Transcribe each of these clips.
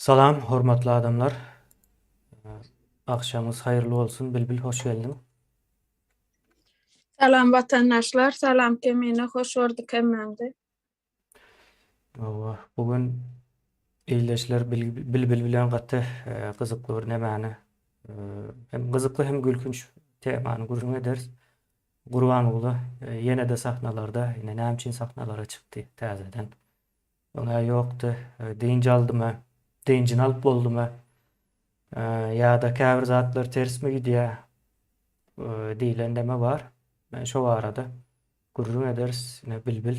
Salam hormatly adamlar. Agşamyňyz haýyrly bolsun Bilbil hoş geldiň. Salam watandaşlar, salam Kemine, hoş gördük hemmäňizi. Hawa, bu gün ildeşler Bilbil bilen gaty e, gyzykly bir nemäni e, hem gyzykly hem gülkünç temany gürrüň ederis. Gurbanguly e, ýene-de sahnalarda, ine näme üçin sahnalara çykdy täzeden. Öň-ä ýokdy. Dynç aldymy? Dynjyny alyp boldumy? Ýa-da käbir zatlar tersmi gidýär? Diýlen deme bar. Men şo barada gürrüň ederis. Ine Bilbil.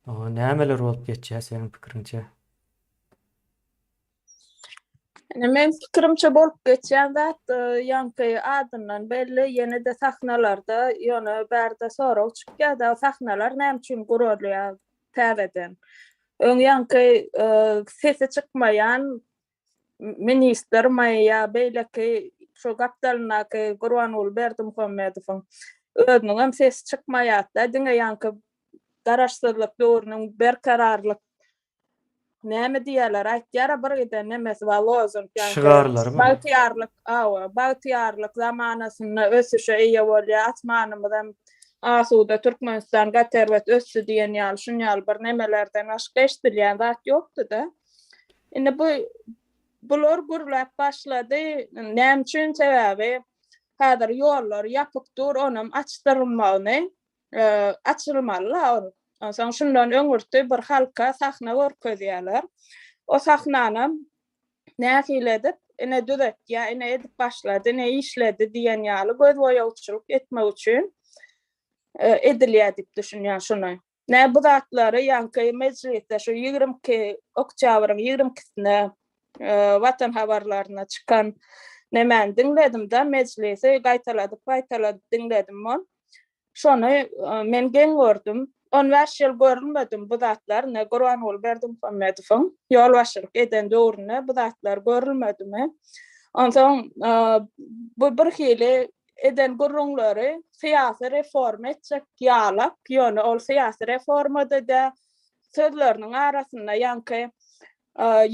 Nämeler bolup geçýär seniň pikiriňçe? Ine meň pikirimçe bolup geçýän zat e, ýaňky adyndan belli ýene-de sahnalarda ýöne bärde sorag çykýar-da sahnalar näme üçin guralýar täzeden. Öň ýaňky e, sesi çykmaýan ministrmi ýa beýleki şu gapdalyndaky Gurbanguly Berdimuhamedowyň özüniň hem sesi çykmaýar-da diňe ýaňky garaşsyzlyk döwrüniň berkararlyk Näme diýýärler, aýtýar-a bir giden nemesi bar, lozung ýaňky. Şygarlarymy? Bagtyýarlyk, hawa, bagtyýarlyk zamanasynda ösüşe eýe bolýar, asmanymyz hem asuda, Türkmenistan gaty erbet ösdi diýen ýaly, şun ýaly bir nemelerden başga eşidilýän zat ýokdy-da. Indi bu bular gürläp başlady. Näme üçin? Sebäbi häzir ýollar ýapyk dur, onam açdyrylmagyny açylmaly-la ol. Onsoň şundan öňürti bir halka sahna görkezýärler. O sahnanam nähili edip, ine düzetýär, ine edip başlady, ine işledi diýen ýaly gözboýagçylyk etmek üçin edilýär diýip düşünýän şuny. Nä bu zatlary ýaňky mejlisde şu 22 oktýabryň 22-sine Watan habarlaryna çykan nemäni diňledim-de, mejlisi gaýtaladyp gaýtaladyp diňledim ol. Şony men geň gördüm. On bäş ýyl görülmedim bu zatlar, ine Gurbanguly Berdimuhamedowyň ýolbaşçylyk eden döwründe bu zatlar görülmedimi? Onsoň bu birhili eden gürrüňleri syýasy reforma etjek ýalak, ýöne ol syýasy reforma-da däl, sözleriniň arasynda ýaňky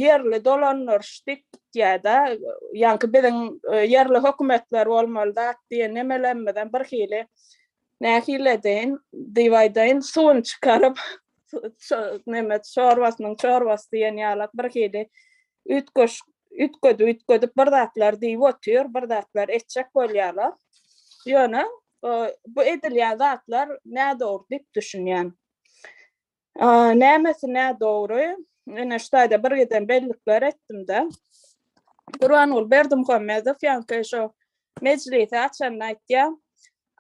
ýerli dolandyryş diýip gitýär-de, ýaňky biziň ýerli hökümetler bolmaly zat diýen nemelermizem birhili nähili edeýin diýip aýdaýyn, suwuny çykaryp, neme çorbasynyň çorbasy diýen ýalak birhili üýtgeşik üýtgedip üýtgedip bir zatlar diýip otyr, bir zatlar etjek bolýarlar. Ýöne bu edilýän zatlar nädogry diýip düşünýän. Nämesi nädogry? Ine şu taýda bir giden bellikler etdim-de. Gurbanguly Berdimuhamedow ýaňky şo mejlisi açanda aýtýar,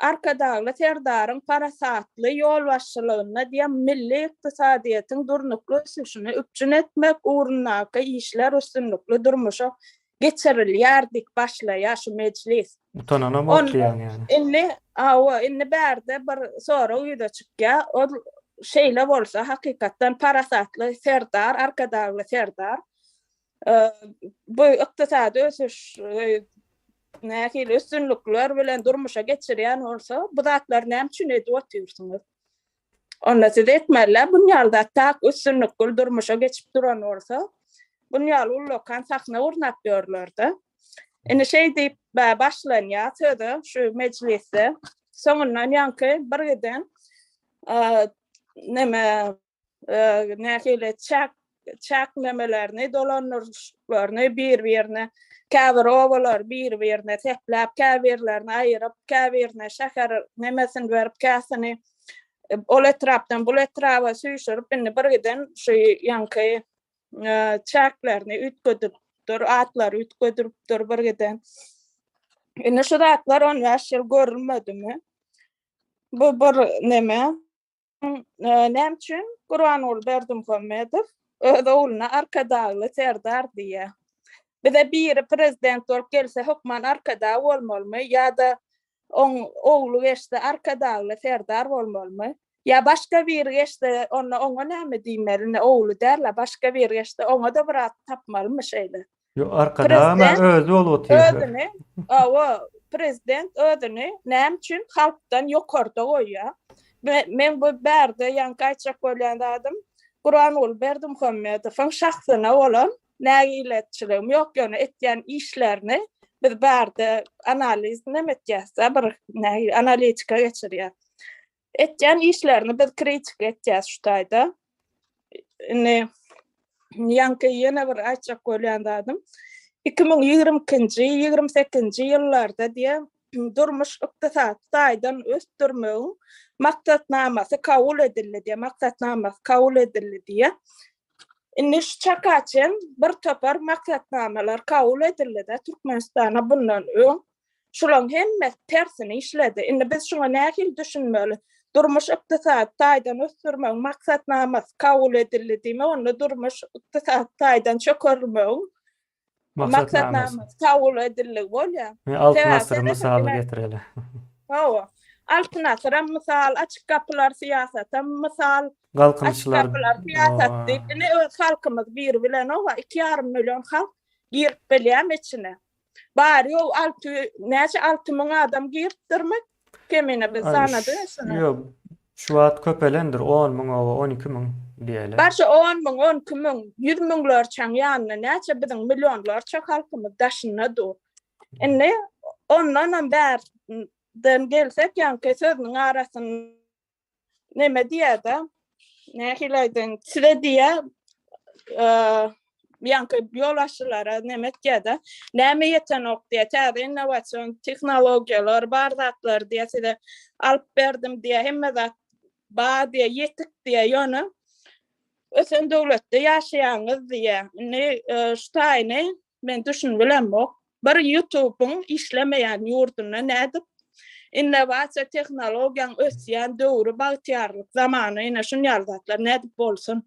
Arkadagly Serdaryň parasatly ýolbaşçylygynda diýen milli ykdysadyýetiň durnukly ösüşini üpjün etmek ugrundaky işler üstünlikli durmuşa geçirilýär diýip başlaýar şu mejlis. Utananam ot diýýäň ýaly. Indi, hawa, indi bärde bir sorag ýüze çykýar. Ol şeýle bolsa, hakykatdan parasatly Serdar, Arkadagly Serdar bu ykdysady ösüş nähili üstünlikler bilen durmuşa geçirýän bolsa, bu zatlary näme üçin edip otyrsyňyz? Onda siz etmeliler bun ýaly zat tak üstünlikli durmuşa geçip duran bolsa, bun ýaly ullakan sahna gurnap ýörlerde. Indi şeý diýip başlanýar söze şu mejlisde. Soňundan ýaňky bir giden neme nähili çäk çäk nemelerini dolandyryşlaryny bir-birine käbir obalary bir-birine sepläp, käbirlerini aýyryp, käbirine şäher nemesini berip, käsini ol etrapdan bul etraba süýşürip, indi bir giden şu ýaňky çäklerini üýtgedipdir, atlary üýtgedilipdir bir giden. Indi şu zatlar 15 ýyl görülmedimi? Bu bir neme? Näme üçin Gurbanguly Berdimuhamedow öz ogluna Arkadagly Serdar diýýär? Bize biri prezident bolup gelse hökman Arkadag bolmalymy ýa-da oň ogly geçse Arkadagly Serdar bolmalymy? Ýa başga biri geçse onda oňa näme diýmeli? Indi ogly däl-de başga biri geçse oňa-da bir at tapmalymy şeýle? Ýok, Arkadagam özi bolup otyr. Özüni, hawa, prezident özüni näme üçin halkdan ýokarda goýýar? Men bu bärde ýaňky aýtjak bolýan zadym, Gurbanguly Berdimuhamedowyň şahsyna bolan nägileçiligim ýok, ýöne etýän işlerini biz bärde analiz neme etýäs-de, bir nähili analitika geçirýäs. Etýän işlerini biz kritika etýäs şu taýda. Indi ýaňky ýene bir aýtjak bolýan zadym 2022-nji, 28-nji ýyllarda diýe durmuş ykdysady taýdan ösdürmegiň maksatnamasy kabul edildi diýe, maksatnamasy kabul edildi diýe. Indi şu çaka çen bir topar maksatnamalar kabul edildi-de Türkmenistana bundan öň. Şularyň hemmesi tersine işledi. Indi biz şuňa nähili düşünmeli? Durmuş-ykdysady taýdan ösdürmegiň maksatnamasy kabul edildi diýmek, onda durmuş-ykdysady taýdan çökerilmegiň maksatnamasy kabul edildigi bolýar. Altyn asyry mysaly getireli. Hawa. Altyn asyram mysal, açyk gapylar syýasatam mysal. Galkynyşlar. Açyk gapylar syýasat diýip, indi öz halkymyz biri bilenok, 2,5 million halk girip bilýärmi içine? Bary ýok alty näçe 6000 adam giripdirmi? Kemine biz sanady şuny. Ýok. Şu wagt köpelendir 10 müň oba 12 müň diýeli. Başy 10 müň, 12 müň, 100 müňlerçäň ýanynda näçe biziň millionlarça halkymyz daşynda dur. Indi ondanam bärden gelsek ýaňky sözüniň arasynda neme diýýär-de, nähili aýdaýyn, size diýýär, ýaňky ýolbaşçylara neme etýär-de, näme ýetenok diýýär, täze innowasion tehnologiýalar, bar zatlar diýýär, size alyp berdim diýýär, hemme zat bar diýýär, ýetik diýýär, ýöne ösen döwletde ýaşaýaňyz diýýär. Indi şu taýyny men düşünip bilemok. Bir ýutubyň işlemeýän ýurdunda nädip innowasiýa tehnologiýaň ösýän döwri bagtyýarlyk zamany ine şun ýaly zatlar nädip bolsun.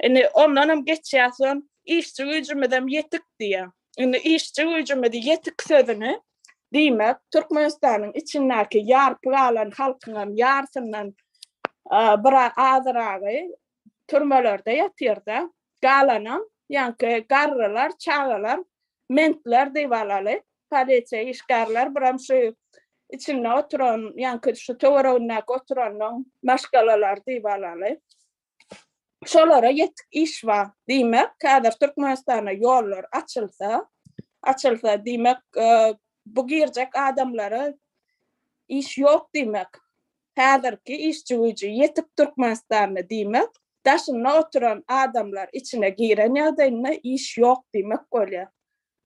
Indi ondanam geçýär soň işçi güýjümizem ýetik diýýär. Indi işçi güýjümiz ýetik sözüni diýmek Türkmenistanyň içindäki ýarpy galan halkyňam ýarsyndan bir azyragy türmelerde ýatyrda. Galanam ýaňky garrylar, çagalar, mentler diýip alaly. Polisiýa işgärler biram şu içinde oturan, ýaňky şu töweregindäki oturanyň maşgalalary diýip alaly. Şolara ýetik iş bar. Diýmek, häzir Türkmenistanda ýollar açylsa, açylsa diýmek, bu girjek adamlara iş ýok diýmek. Häzirki işçi güýji ýetik Türkmenistanda diýmek, daşynda oturan adamlar içine giren ýagdaýynda iş ýok diýmek bolýar.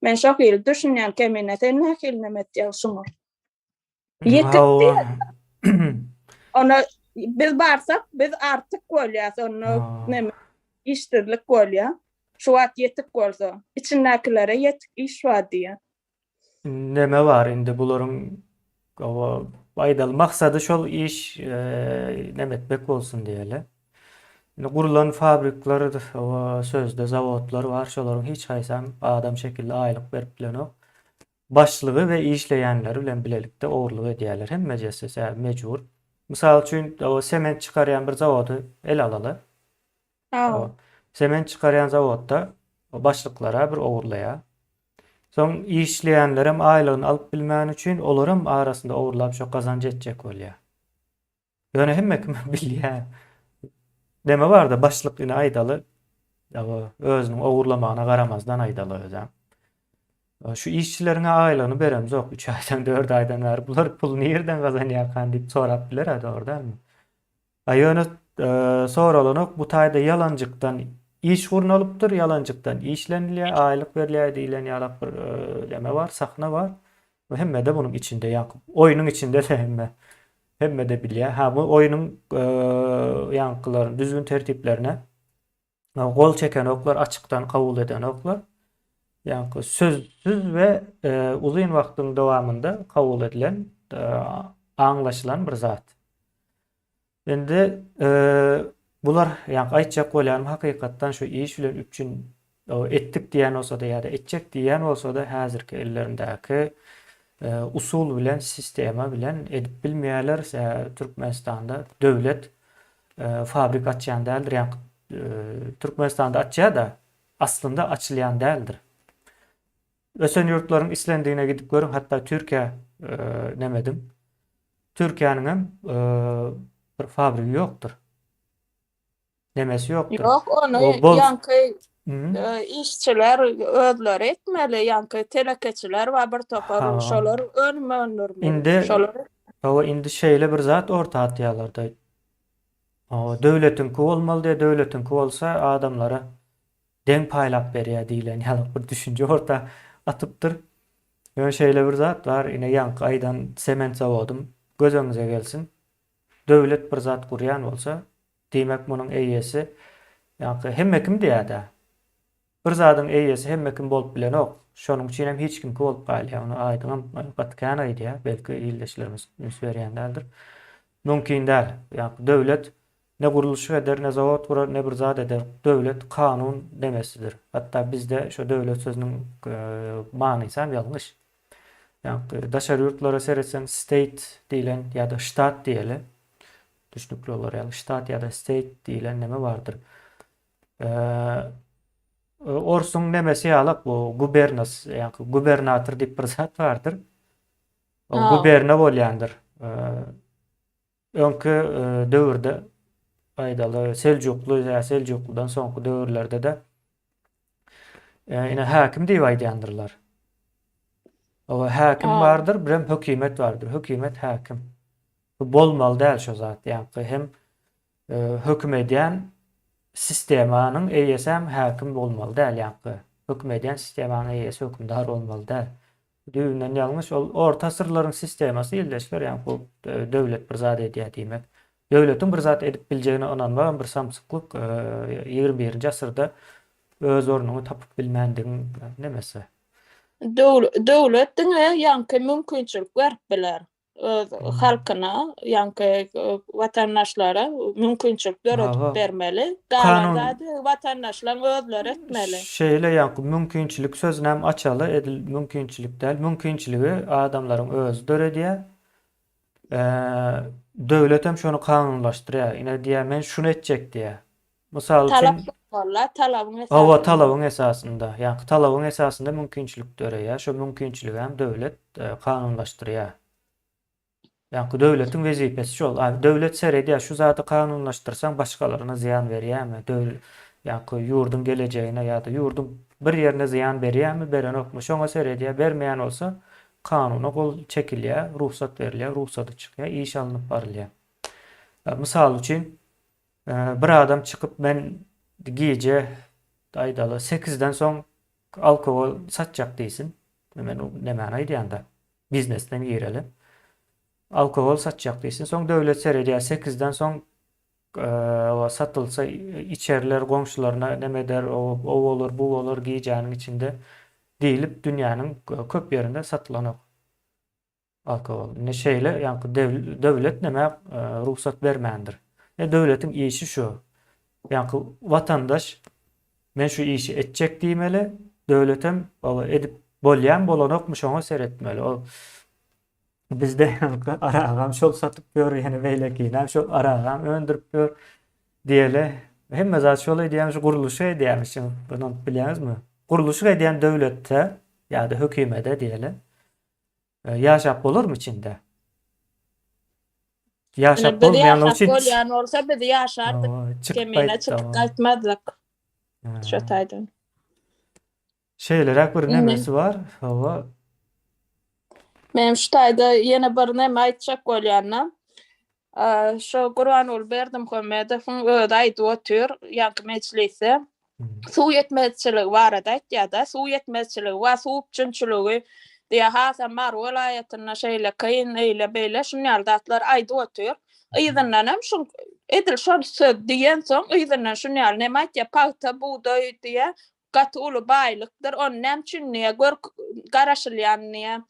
Men şo hili düşünýän Kemine sen nähili neme etýäň şuňa? Ýetik diýýär. Ona biz barsak biz artyk bolýas onda neme işsizlik bolýar. Şu wagt ýetik bolsa, içindäkilere ýetik iş bar diýýär. Neme bar indi bularyň oba aýdaly maksady şol iş neme etmek bolsun diýeli. Indi gurulan fabrikler oba sözde zawodlar bar şolaryň hiç haýsam adam şekilli aýlyk berip bilenok. Başlygy we işleýänleri bilen bilelikde ogurlyk edýärler hemmejesi sebäbi mejbur. Mysal üçin oba sement çykarýan bir zawody ele alaly. Sement çykarýan zawodda başlyklara bir ogurlaýar. Soň işleýänlerem aýlygyny alyp bilmäni üçin olaram arasynda ogurlap şo gazanç etjek bolýar. Ýöne hemme kim bilýär. Neme barda başlyk ine aýdaly özüniň ogurlamagyna garamazdan aýdaly özem. Şu işçileriň aýlygyny beremzok 3 aýdan 4 aýdan bäri bular pul nirden gazanýarkan diýip sorap biler-ä dogry dälmi? A ýöne soralanok bu taýda ýalanjykdan iş gurnalypdyr, ýalanjykdan işlenilýär, aýlyk berilýär diýlen ýalak bir neme bar, sahna bar. We hemmede munuň içinde ýaňky oýnuň içinde-de hemme hemmede bilýär. Ha bu oýnuň ýaňkylaryň düzgün tertiplerine gol çekenoklar, açykdan kabul edenoklar. Ýaňky sözsüz we uzyn wagtyň dowamynda kabul edilen, aňlaşylan bir zat. Indi bular ýaňky aýtjak bolýanym hakykatdan şu iş bilen üpjün etdik diýen bolsa-da ýa-da etjek diýen bolsa-da häzirki ellerindäki usul bilen, sistema bilen edip bilmeýärler. Türkmenistanda döwlet fabrik açýan däldir. Ýaňky Türkmenistanda açýar-da, aslynda açylýan däldir. Ösen ýurtlaryň islendigine gidip görüň, hatda Türkiýä nemediň. Türkiýäniň hem bir fabrigi ýokdur. Nemesi ýokdur. Ýok, ony O bol ýaňky Mhm. e, işçiler özleri etmeli, ýaňky telekeçiler bar bir topar, Ha. şolar önüm öndürmeli. Indi Şolar hawa indi şeýle bir zat orta atýarlar-da. Hawa, döwletiňki bolmaly diýýär, döwletiňki bolsa adamlara deň paýlap berýär diýlen ýaly bir düşünje orta atypdyr. Ýöne şeýle bir zat bar, ine ýaňky aýdan sement zawodym göz öňüňize gelsin. Döwlet bir zat gurýan bolsa, diýmek munuň eýesi ýaňky hemme kim diýýär-dä. Bir zadyň eýesi hemme kim bolup bilenok. Şonuň üçin hem hiç kimki bolup galýar. Ony Aýdyňam gaty kän aýdýar. Belki ildeşlerimiz üns berýän däldir. Mümkin däl. Ýaňky döwlet ne gurluşyk eder, ne zawod gurar, ne bir zat eder. Döwlet kanun demesidir. Hatda bizde şo döwlet sözüniň manysam ýalňyş. Ýaňky daşary ýurtlara seretseň state diýlen ýa-da ştat diýeli. Düşnükli bolar ýaly ştat ýa-da state diýlen neme bardyr. Orsuň nemesi ýalak bu gubernas, ýaňky gubernator diýip bir zat bardyr. O guberna bolýandyr. Öňki döwürde aýdaly Seljukly ýa Seljuklydan soňky döwürlerde-de ine häkim diýip aýdýandyrlar. O häkim bardyr, birem hökümet bardyr. Hökümet häkim. Bu bolmaly däl şo zat. Ýaňky hem höküm edýän sistemanyň eýesem häkim bolmaly däl ýaňky. Höküm edýän sistemanyň eýesi hökümdar bolmaly däl. Düýbünden ýalňyş. Ol orta asyrlaryň sistemasy ildeşler ýaňky bu döwlet bir zat edýär diýmek. Döwletiň bir zat edip biljegine ynanmagam bir samsyklyk. 21-nji asyrda öz ornuňy tapyp bilmändigiň nemesi. Döwlet diňe ýaňky mümkinçilik berip biler. öz halkyna, ýaňky watandaşlara mümkinçilik döredip bermeli. Galan zady watandaşlaryň özleri etmeli. Şeýle ýaňky mümkinçilik sözünem açaly, edil mümkinçilik däl. Mümkinçiligi adamlaryň özi döredýär. Döwletem şony kanunlaşdyrýar. Ine diýýär, men şuny etjek diýýär. Mysal üçin, Talap bolmaly, talabyň esasynda. Hawa, talabyň esasynda. Ýaňky talabyň esasynda mümkinçilik döreýär. Şo mümkinçiligem döwlet kanunlaşdyrýar. Ýaňky döwletiň wezipesi şol. A döwlet seredýär, şu zady kanunlaşdyrsaň başgalaryna zyýan berýärmi? Döw ýaňky ýurduň gelejegine ýa-da ýurduň bir ýerine zyýan berýärmi, berenokmy? Şoňa seredýär. Bermeýän bolsa, kanuna gol çekilýär, rugsat berilýär, rugsady çykýar, iş alnyp barylýar. Mysal üçin, Bir adam çykyp men gije aýdaly sekizden soň alkogol satjak diýsin. Men nämäni aýdýanda biznesden gireli. Alkogol satjak diýsin. Soň döwlet seredýär sekizden soň satylsa içerler goňşularyna neme eder o bolar bu bolar gijäniň içinde diýlip dünýäniň köp ýerinde satylanok. Alkogol. Indi şeýle, ýaňky döwlet nämä rugsat bermändir. E döwletiň işi şu. Ýaňky watandaş men şu işi etjek diýmeli, döwletem ola edip bolýan bolanokmy şoňa seretmeli. Ol bizde ýaňky aragam şol satyp ýör, ýene beýlekinem şol aragam öndürip ýör diýeli. Hemme zat şol edýärmiş, gurluşyk edýärmiş. Bunu bilýäňizmi? Gurluşyk edýän döwletde ýa-da hökümede diýeli. Ýaşap bolarmy içinde? Ýaşap bolmaýanlygy üçin. Bolýan bolsa biz ýaşardyk. Kemine çykyp gaýtmazdyk. Şo taýdan. Şeýleräk bir nemesi bar. Hawa. Men şu taýda ýene bir neme aýtjak bolýan-da. Şo Gurbanguly Berdimuhamedowyň özi aýdyp otyr, ýaňky mejlisde. Suw ýetmezçiligi barada aýtýar-da, suw ýetmezçiligi bar, suw üpjünçiligi diýýär, hasam Mary welaýatynda şeýle kyn, eýle-beýle, şuny ýaly zatlar aýdyp otyr. Yzyndan hem şu edil şol söz diýensoň, yzyndan şuny ýaly neme aýtýar, pagta, bugdaý diýýär, gaty uly baýlykdyr, ony näme üçin diýýär, gör garaşylýan diýýär,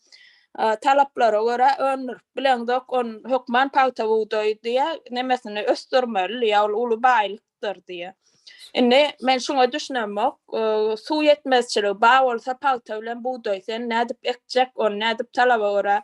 talaplara görä öndürip bileňzok, ony hökman pagta bugdaý diýýär, nemesini ösdürmeli diýýär, ol uly baýlykdyr diýýär. Indi men şuňa düşünemok, suw ýetmezçiligi bar bolsa pagta bilen bugdaý sen nädip ekjek, ony nädip talaba görä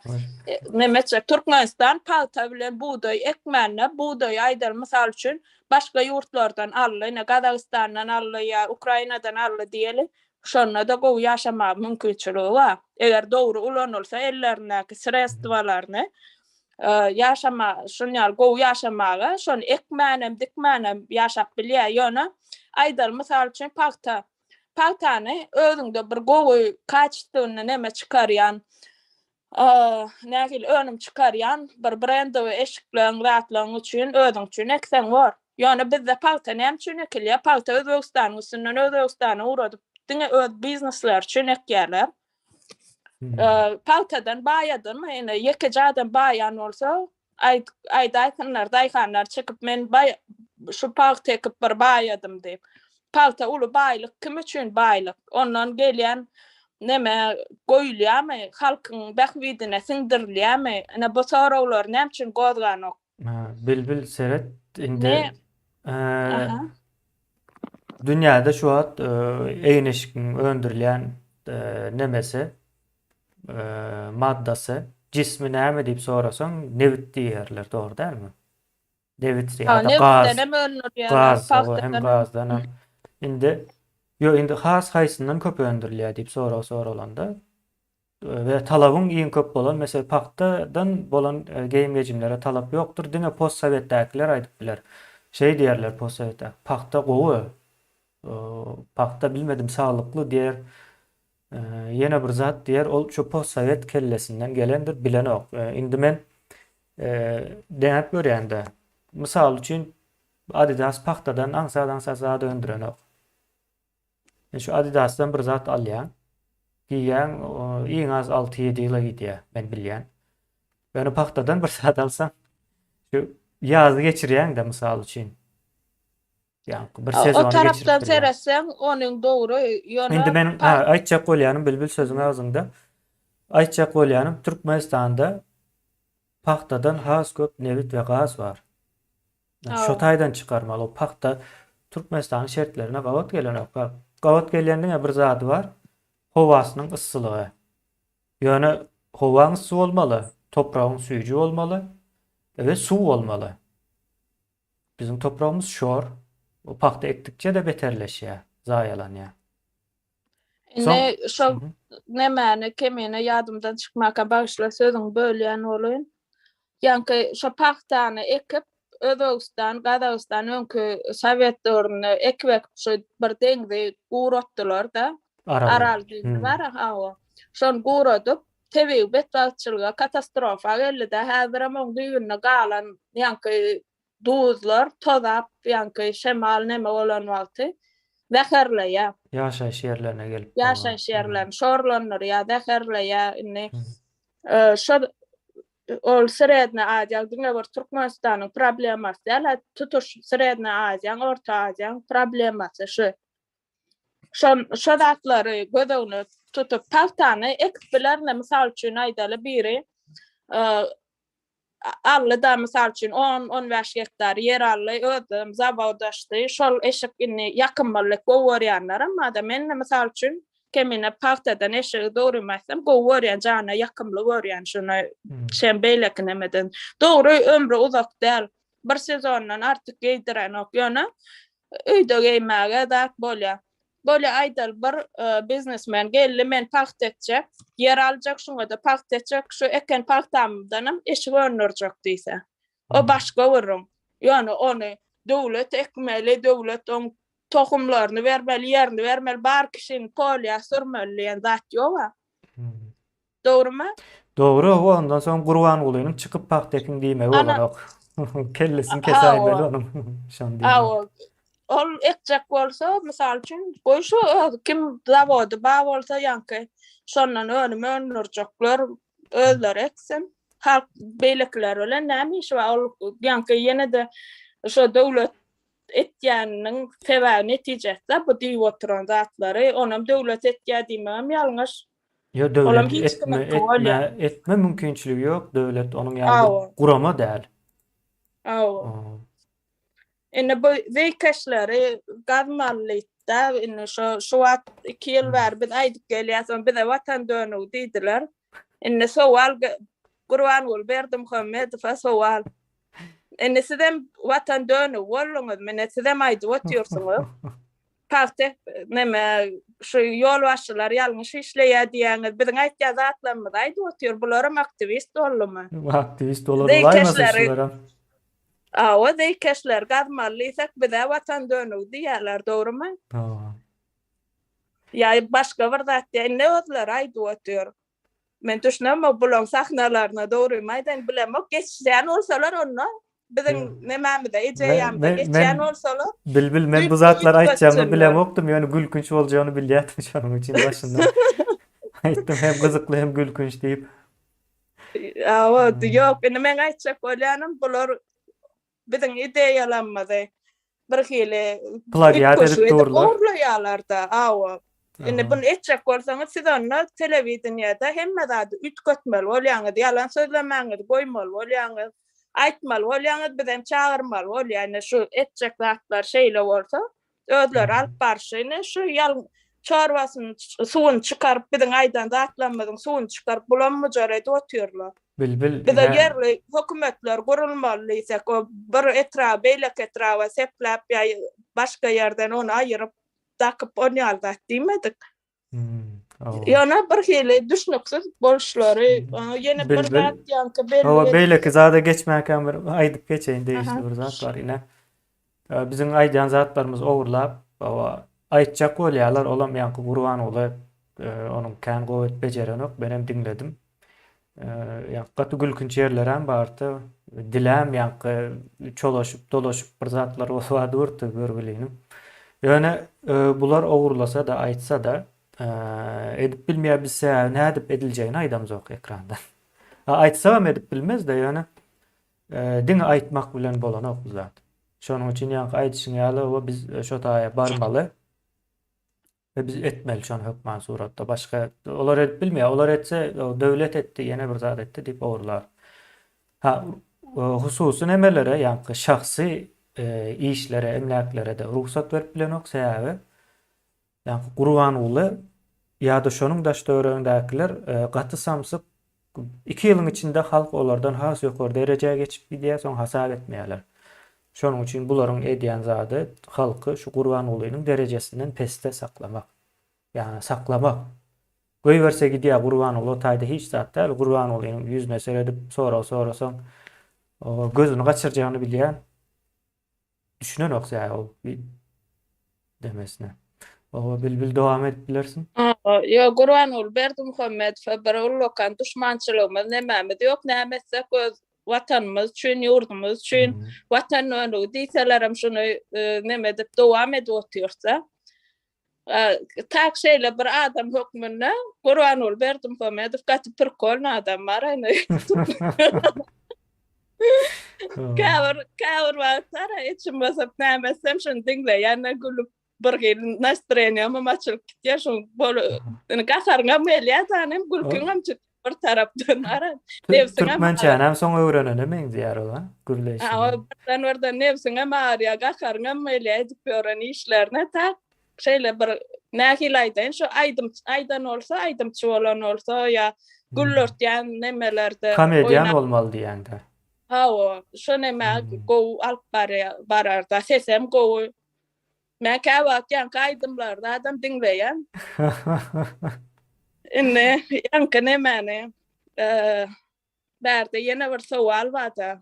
neme etjek? Türkmenistan pagta bilen bugdaý ekmände, bugdaýy aýdaly mysal üçin başga ýurtlardan aldy, ine Gazagystandan aldy ýa Ukrainadan aldy diýeli, şonda-da gowy ýaşamaga mümkinçiligi bar. Eger dogry ulanylsa ellerindäki sredstwalaryny. Ýaşama, şun ýaly gowy ýaşamaga, şony ekmänem, dikmänem ýaşap bilýär. Ýöne aýdaly, mysal üçin, pagta. Pagtany özüňde bir gowy kaçestwny neme çykarýan, nähili önüm çykarýan bir brendowy eşikleň, zatlaryň üçin, özüň üçin ekseň bor. Ýöne bizde pagta näme üçin ekilýär? Pagta Özbegistanyň üstünden Özbegistana ugradyp, diňe öz biznesleri üçin ekýärler. Pagtadan baýadymy? Ine, ýekeje adam baýan bolsa, aýt, aýdaýsynlar, daýhanlar çykyp, men baý, şu pagta ekip bir baýadym diýip. Pagta uly baýlyk, kim üçin baýlyk? Ondan gelýän neme goýulýarmy? Halkyň bähbidine siňdirilýärmi? Ine, bu soraglary näme üçin gozganok? Bilbil seret indi dünýäde şu wagt egin-eşigiň öndürilýän nemesi maddasy jismi näme diýip sorasaň nebit diýerler dogry dälmi? Nebit ýa-da gaz. Gaz hem gazdan hem. Indi ýok indi has haýsyndan köp öndürilýär diýip sorag soralanda We talabyň iň köp bolan, meselem, pagtadan bolan geýim-gejimlere talap ýokdur, diňe postsowetdäkiler aýdyp biler. Şeý diýerler postsowetdäki, pagta gowy, pagta bilmedim saglykly diýer, ýene bir zat diýer, ol şu postsowet kellesinden gelendir, bilenok. Indi men deňäp görýän-de, mysal üçin, Adidas pagtadan aňsat-aňsat zat öndürenok. Sen şu Adidasdan bir zat alýaň, geýýäň, iň az 6-7 ýyla gidýär, men bilýän. Ýöne pagtadan bir zat alsaň, şu ýazy geçirýäň-de mysal üçin. Ýaňky bir O sezony geçirip tarapdan bilýäň. seretseň, onuň dogry, ýöne Indi meniň ha, aýtjak bolýanym Bilbil sözüň agzyňda. Aýtjak bolýanym Türkmenistanda pagtadan has köp nebit we gaz bar. Şo taýdan çykarmaly. O pagta Türkmenistanyň şertlerine gabat gelenok. Gabat gelýän diňe bir zady bar. Howasynyň yssylygy. Ýöne howaň yssy bolmaly, topragyň süýji bolmaly we suw bolmaly. Biziň topragymyz şor. O pagta ekdikçe-de beterleşýär, zaýalanýar. Indi şo nemäni kemine ýadymdan çykmaka bagyşla sözüňi bölýän bolaýyn. Ýaňky şo pagtany ekip Özbegistan, Gazagystan öňki sowet döwründe ekip ekip şo bir deňzi guratdylar-da. Aral deňzi bar hawa. Şony guradyp tebigy betbagtçylyga, katastrofa geldi-de. Häzirem oň düýbünde galan ýaňky Duzlar tozap, ýaňky şemal neme bolan wagty zäherleýär. Ýaşaýyş ýerlerine gelip. Ýaşaýyş ýerlerini şorlandyrýar, zäherleýär. Indi şo ol Srednýa Aziýa diňe bir Türkmenistanyň problemasy däl, tutuş Srednýa Aziýaň, Orta Aziýaň problemasy şu. Şo şo zatlary göz öňüne tutup, pagtany ekip bilerine, mysal üçin aýdaly biri aldy-da, mysal üçin, on, 15 gektar ýer aldy, özem zawod açdy. Şol eşik indi ýakymlylyk gowy görýänlerem bar-da. Men-de, mysal üçin, kemine pagtadan eşigi dogrymy aýtsam, gowy görýän, jana ýakymly görýän şuny, şem beýleki nemeden. Dogry, ömri uzak däl. Bir sezondan artyk geýdirenok, ýöne öýde geýmäge zat bolýar. Bolýa aýdaly bir biznesmen geldi men pagta ekjek, ýer aljak şuňada pagta ekjek, şu eken pagtamdanam eşik öndürjek diýse. O başga gürrüň. Ýöne ony döwlet ekmeli, döwlet oň tohumlaryny bermeli, ýerini bermeli, bar kişini polýa sürmeli diýen zat ýog-a. Dogrymy? Dogry, hawa, ondan soň Gurbangulynyň çykyp pagta ekiň diýmegi bolanok. Kellesini kesäýmeli onuň. Şony diýmek. Hawa. Ol ekjek bolsa, mysal üçin, goý şu öz kim zawody bar bolsa ýaňky şondan önüm öndürjekler özleri eksin. Halk beýlekiler bilen näme işi bar? Ol ýaňky ýene-de şo döwlet etýäniniň sebäbi netijesi-de bu diýip oturan zatlary. Onam döwlet etýär diýmegem ýalňyş. Ýok döwlet etme etme etme mümkinçiligi ýok döwlet onuň ýaly bir gurama däl. Aw. Indi bu zeýkeşleri gazmalyda indi şu şu wagt 2 ýyl bäri biz aýdyp gelýäs on bize watan dönügi diýdiler. Indi sowal Gurbanguly Berdimuhamedowa sowal. Indi sizem watan dönügi bolduňyz mine sizem aýdyp otyrsyňyz. Pagta neme şu ýolbaşçylar ýalňyş işleýär diýýäňiz. Biziň aýtýan zatlarymyzy aýdyp otyr. Bularam aktiwist boldumy? Aktiwist bolar bolaýmasyn şularam. Hawa, zeýkeşleri gazmaly diýsek, bize watan dönügi diýýärler, dogrumy? Hawa. Ýa başga bir zat diýýär. Indi özleri aýdyp otyr. Men düşünemok bulaň sahnalaryna dogrymy aýdaýyn bilemok geçýän bolsalar onda biziň nemämize ideýamyza geçýän bolsalar. Bilbil men bu zatlary aýtjagymy bilemokdym ýöne gülkünç boljagyny bilýärdim şonuň üçin başyndan aýtdym hem gyzykly hem gülkünç diýip. Hawa ýok indi meň aýtjak bolýanym bular biziň ideýalarymyzy bir hili plagiat edip durlar. Ogurlaýarlar-da, hawa. Indi buny etjek bolsaňyz, siz onda telewideniýede hemme zady üýtgetmeli bolýaňyz, ýalan sözlemäňizi goýmaly bolýaňyz, aýtmaly bolýaňyz, bizem çagyrmaly bolýar. Indi şu etjek zatlar şeýle bolsa, özleri alyp barşy ine şu ýal çorbasyny suwuny çykaryp biziň aýdan zatlarymyzyň suwuny çykaryp bulam mujar edip otyrlar. Bilbil Bize ýerli hökümetler gurulmaly diýsek o bir etraby beýleki etraba sepläp ýa başga ýerden ony aýyryp dakyp on ýaly zat diýmedik. Ýöne bir hili düşnüksiz boluşlary ýene bir zat ýaňky belli. Hawa beýleki zada geçmänkäm bir aýdyp geçeýin degişli bir zat bar ine. Biziň aýdýan zatlarymyzy ogurlap, hawa, aýtjak bolýarlar, olam ýaňky Gurbanguly onuň kän gowy edip bejerenok, menem diňledim. Ýaňky gaty gülkünç ýerlerem bardy. Dilem ýaňky çolaşyp, dolaşyp bir zatlar bolsa durdy görgüliniň. Ýöne bular ogurlasa-da, aýtsa-da, edip bilmeýär, biz sebäbi nädip ediljegini aýdamzok ekrandan. Aýtsagam edip bilmez-de, ýöne Diňe aýtmak bilen bolanok bu zat. Şonuň üçin ýaňky aýdyşyň ýaly oba biz şo taýa barmaly we biz etmeli şony hökman suratda. Başga olar edip bilmeýär. Olar etse döwlet etdi, ýene bir zat etdi diýip ogurlar. Ha hususy nemelere, ýaňky şahsy işlere, emläklere-de rugsat berip bilenok sebäbi Ýaňky Gurbanguly ýa-da şonuň daş-töweregindäkiler gaty samsyk, iki ýylyň içinde halk olardan has ýokary derejä geçip gidýär, soň hasap etmeýärler. Şonuň üçin bularyň edýän zady halky şu Gurbangulynyň derejesinden pesde saklamak. Ýagny saklamak. Goýberse gidýär Gurbanguly o taýda hiç zat däl. Gurbangulynyň ýüzüne seredip sorag sorasaň, gözüni gaçyrjagyny bilýän. Düşünenok zä ol demesine. Oba Bilbil dowam edip bilersiň. Ýok Gurbanguly Berdimuhamedowa bir ullakan duşmançylygymyz nemämiz ýok näme etsek öz watanymyz üçin ýurdumyz üçin watan dönügi diýselerem şuny neme edip dowam edip otyrsa tak şeýle bir adam hökmünde Gurbanguly Berdimuhamedow gaty prkolny adam bar indi. Käbir käbir wagtlar içim basyp näme etsem şuny diňleýän gülüp bir hili nastroýeniýam açylyp gitýär şoň bol indi gaharyňam gelýär hem gülküňem çykyp bir tarapdan ara nebsiňem Türkmençänem soň öwrenene meňzeýär ol a gürleýşi. Birden birden nebsiňem agyrýar gaharyňam gelýär edip ýören işlerine tak şeýle bir nähili aýdaýyn şu aýdym aýdan bolsa aýdymçy bolan bolsa ýa güldürtýän nemelerde Komedian bolmaly diýýäňdä. Hawa şo neme gowy alyp barýar bararda sesem gowy Men käwagt ýaňky aýdymlary zadam diňleýän. Indi ýaňky nemäni bärde ýene bir sowal barda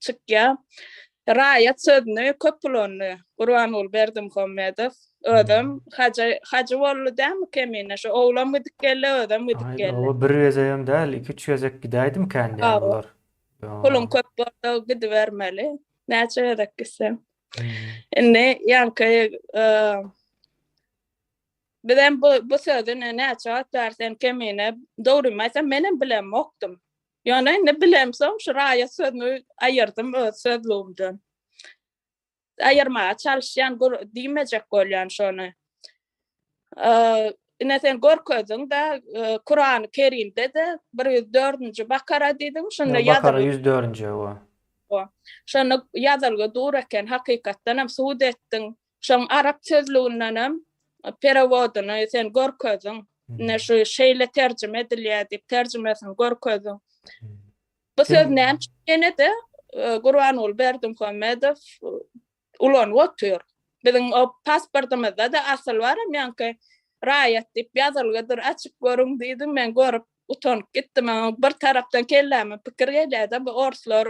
çykýar. Raýat sözüni köp ulandy Gurbanguly Berdimuhamedow. Özem hajy hajy boldy dämi kemine? Şu oglam gidip geldi, özem gidip geldi. Hawa, bir gezegem däl, iki-üç gezek gidäýdimikän diýýän bular. Puluň köp bolsa gidibermeli. Näçe gezek gitseň. Indi ýaňky bizem bu bu sözi näçe wagt bäri sen kemine dogrymy aýtsam menem bilemokdym. Ýöne indi bilemsoň şu raýat sözüni aýyrdym öz sözlügimden. Aýyrmaga çalyşýan diýmejek bolýan şony. Ine sen görkezdiň-de Kurany Kerimde-de 104-nji Bakara diýdiň, şonda ýazylgy. Bakara 104-nji hawa. Şonda ýazylgy dur eken, hakykatdan hem subut etdiň. Şoň arap sözlüginden hem perewodyny sen görkezdiň. Ine şu şeýle terjime edilýär diýip terjimesini görkezdiň. Bu söz näme üçin ýene-de Gurbanguly Berdimuhamedow ulanyp otyr. Biziň o pasportymyzda-da asyl baram ýaňky raýat diýip ýazylgydyr, açyp görüň diýdim, men görüp utanyp gitdim. Bir tarapdan kelläme pikir gelýär-de, bu orslar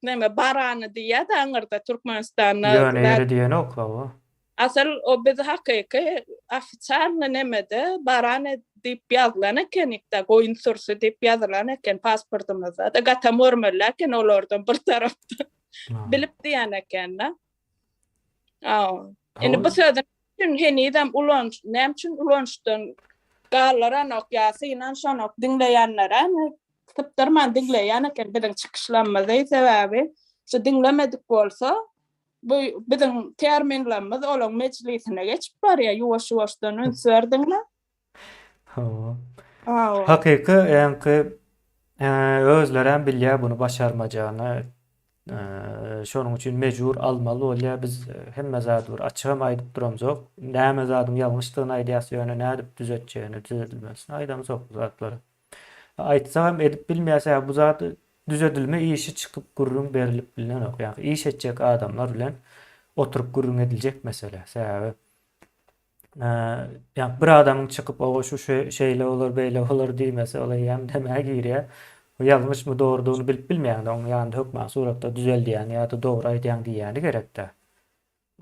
neme barany diýýär-de aňyrda Türkmenistanda. Ýöne ýere diýenok, hawa. Asyl o biz hakyky ofitsialny nemede barany diýip ýazylan ekenik-de, goýun sürüsi diýip ýazylan eken pasportymyzda-da. Gatam görmeli eken olardan bir tarapdan. Bilip diýen eken-de. Indi bu sözü üçin henizem ulanyş, näme üçin ulanyşdan galdyranok ýa synanyşanok diňleýänlere sypdyrman diňleýän eken biziň çykyşlarymyzy sebäbi şu diňlemedik bolsa bu biziň terminlerimiz olaň mejlisine geçip barýar ýuwaş-ýuwaşdan üns berdiňmi? Hawa. Hakyky ýaňky özlerem bilýär bunu başarmajagyny. Şonuň üçin mejbur almaly bolýar. Biz hemme zady bir açygam aýdyp duramzok. Näme zadyň ýalňyşdygyny aýdýas, ýöne nädip düzetjegini, düzedilmesini aýdamzok bu zatlary. Aýtsagam edip bilmeýär, sebäbi bu zady düzedilme işi çykyp gürrüň berilip bilinenok. Ýagny iş etjek adamlar bilen oturyp gürrüň ediljek mesele. Sebäbi Ýa bir adamyň çykyp owa şu şeýle bolar beýle bolar diýmese ol eýýäm demä girýär. O ýalňyşmy dogrudygyny bilip bilmeýäňde oň ýanynda hökman suratda düzeldýäni ýa-da dogry aýdýaň diýýäni gerekdä.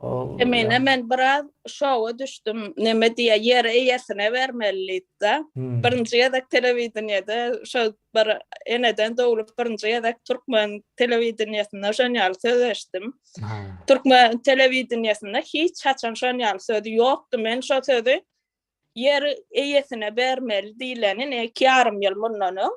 Ol Emine men biraz şowa düşdüm. Neme diýýä ýeri eýesine bermeli diýdi-de. Birinji gezek telewideniýede şo bir eneden doglup birinji gezek türkmen telewideniýesinde şon ýaly söz eşitdim. Türkmen telewideniýesinde hiç haçan şon ýaly sözi ýokdy. Men şo sözi ýer eýesine bermeli diýleni ne 2,5 ýyl mundan öň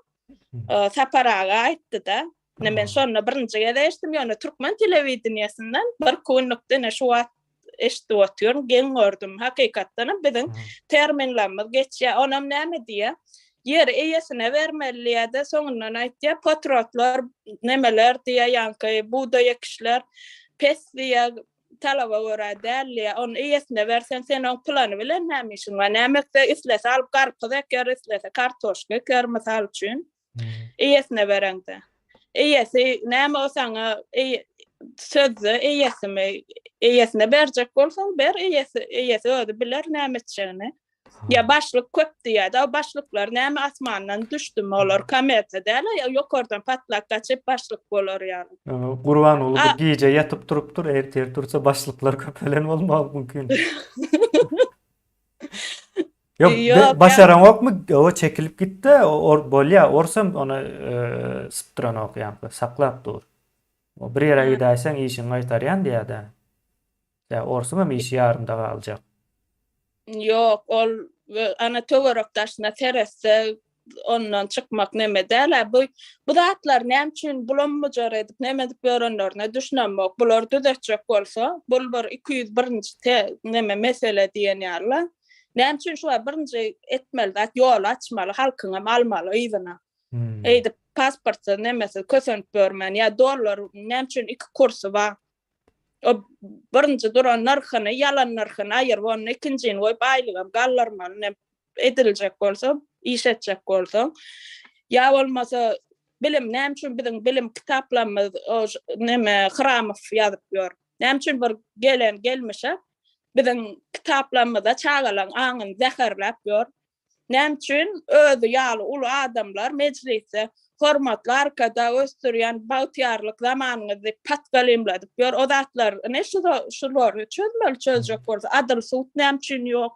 Sapar aga aýtdy-da. Ine men şonda birinji gezek eşitdim, ýöne türkmen telewideniýesinden bir günlükde ine şu wagt eşidip otyryn, geň gördüm. Hakykatdan hem biziň terminlerimiz geçýär. Onam näme diýýär? Ýeri eýesine bermeli diýýär-de, soňundan aýtýar, potrotlar, nemeler diýýär, ýaňky bugdaý ekişler pes diýýär, talaba görä däl diýýär. Ony eýesine berseň, sen oň plany bilen näme işiň bar? Näme etse, islese alyp garpyz eker, islese kartoşka eker, mysal üçin. Eýesine bereňde. Eýesi näme o saňa sözde eýesimi eýesine berjek bolsaň ber eýesi eýesi özi biler näme etjegini. Ýa başlyk köp diýýär-de, o başlyklar näme asmandan düşdümi olar kometa däl ýa ýokardan patlap gaçyp başlyk bolar ýaly. Gurbanguly bir gije ýatyp turupdyr, ertir tursa başlyklar köpelen bolmagy mümkin. Ýok, Ýok, başaraňokmy? O çekilip gitdi, or bolýa, orsam ony e, sypdyranok ýaňky, saklap dur. O bir ýere gidäýseň işiňi gaýtarýan diýýär-dä. Ýa orsuň hem işi ýarymda galjak. Ýok, ol ana töwerek daşyna seretse ondan çykmak neme däl-ä. Bu bu zatlar näme üçin bulam-bujar edip, neme edip ýörenlerine düşünemok. Bular düzetjek bolsa, bul bir 201-nji te neme mesele diýen ýaly-la. Näme üçin şu wagt birinji etmeli zat ýol açmaly, halkyňam almaly yzyna. Eýdip pasportsyz, nemesiz kösenip ýörmän ýa dollar näme üçin iki kursy bar? O birinji duran nyrhyny, ýalan nyrhyny aýyryp, onda ikinjini goýup aýlygam galdyrmaly. Ne ediljek bolsa, iş etjek bolsaň. Ýa bolmasa bilim näme üçin biziň bilim kitaplarymyz o neme Hramow ýazyp ýör. Näme üçin bir gelen gelmişe biziň kitaplarymyzda çagalaryň aňyny zäherläp ýör. Näme üçin özi ýaly uly adamlar mejlisde Hormatly Arkadag ösdürýän bagtyýarlyk zamanyňyz diýip patgalymladyp ýör. O zatlar ine şu şulary çözmeli çözjek bolsa. Adyl sud näme üçin ýok?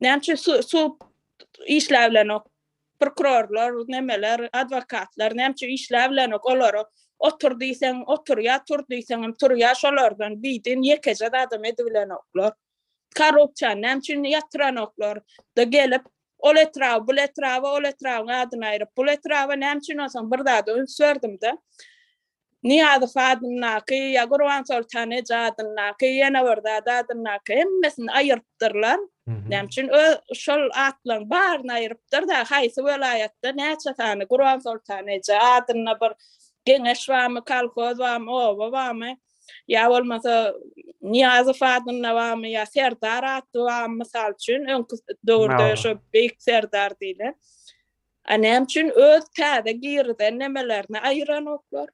Näme üçin sud işläbilenok? Prokurorlar, nemeler, adwokatlar näme üçin işläbilenok? Olara otur diýseň oturýar, tur diýseňem turýar. Şolardan bidin ýekeje zadam edibilenoklar. Korrupsiýany näme üçin ýatyranoklar? Da gelip, ol etraby, bul etraba, ol etrabyň adyny aýryp, bul etraba näme üçin onsoň bir zada üns berdim-de. Nyýazow adyndaky ýa Gurbansoltan eje adyndaky, ýene bir zat adyndaky hemmesini aýyrypdyrlar. Näme üçin öz şol atlaryň baryny aýyrypdyr-da, haýsy welaýatda näçe sany Gurbansoltan eje adynda bir geňeş barmy, kolhoz barmy, oba barmy? Ýa bolmasa Nyýazow adynda barmy ýa Serdar atly barmy mysal üçin öňki döwürde şo beýik Serdar diýlen. A näme üçin öz täze girizen nemelerini aýyranoklar?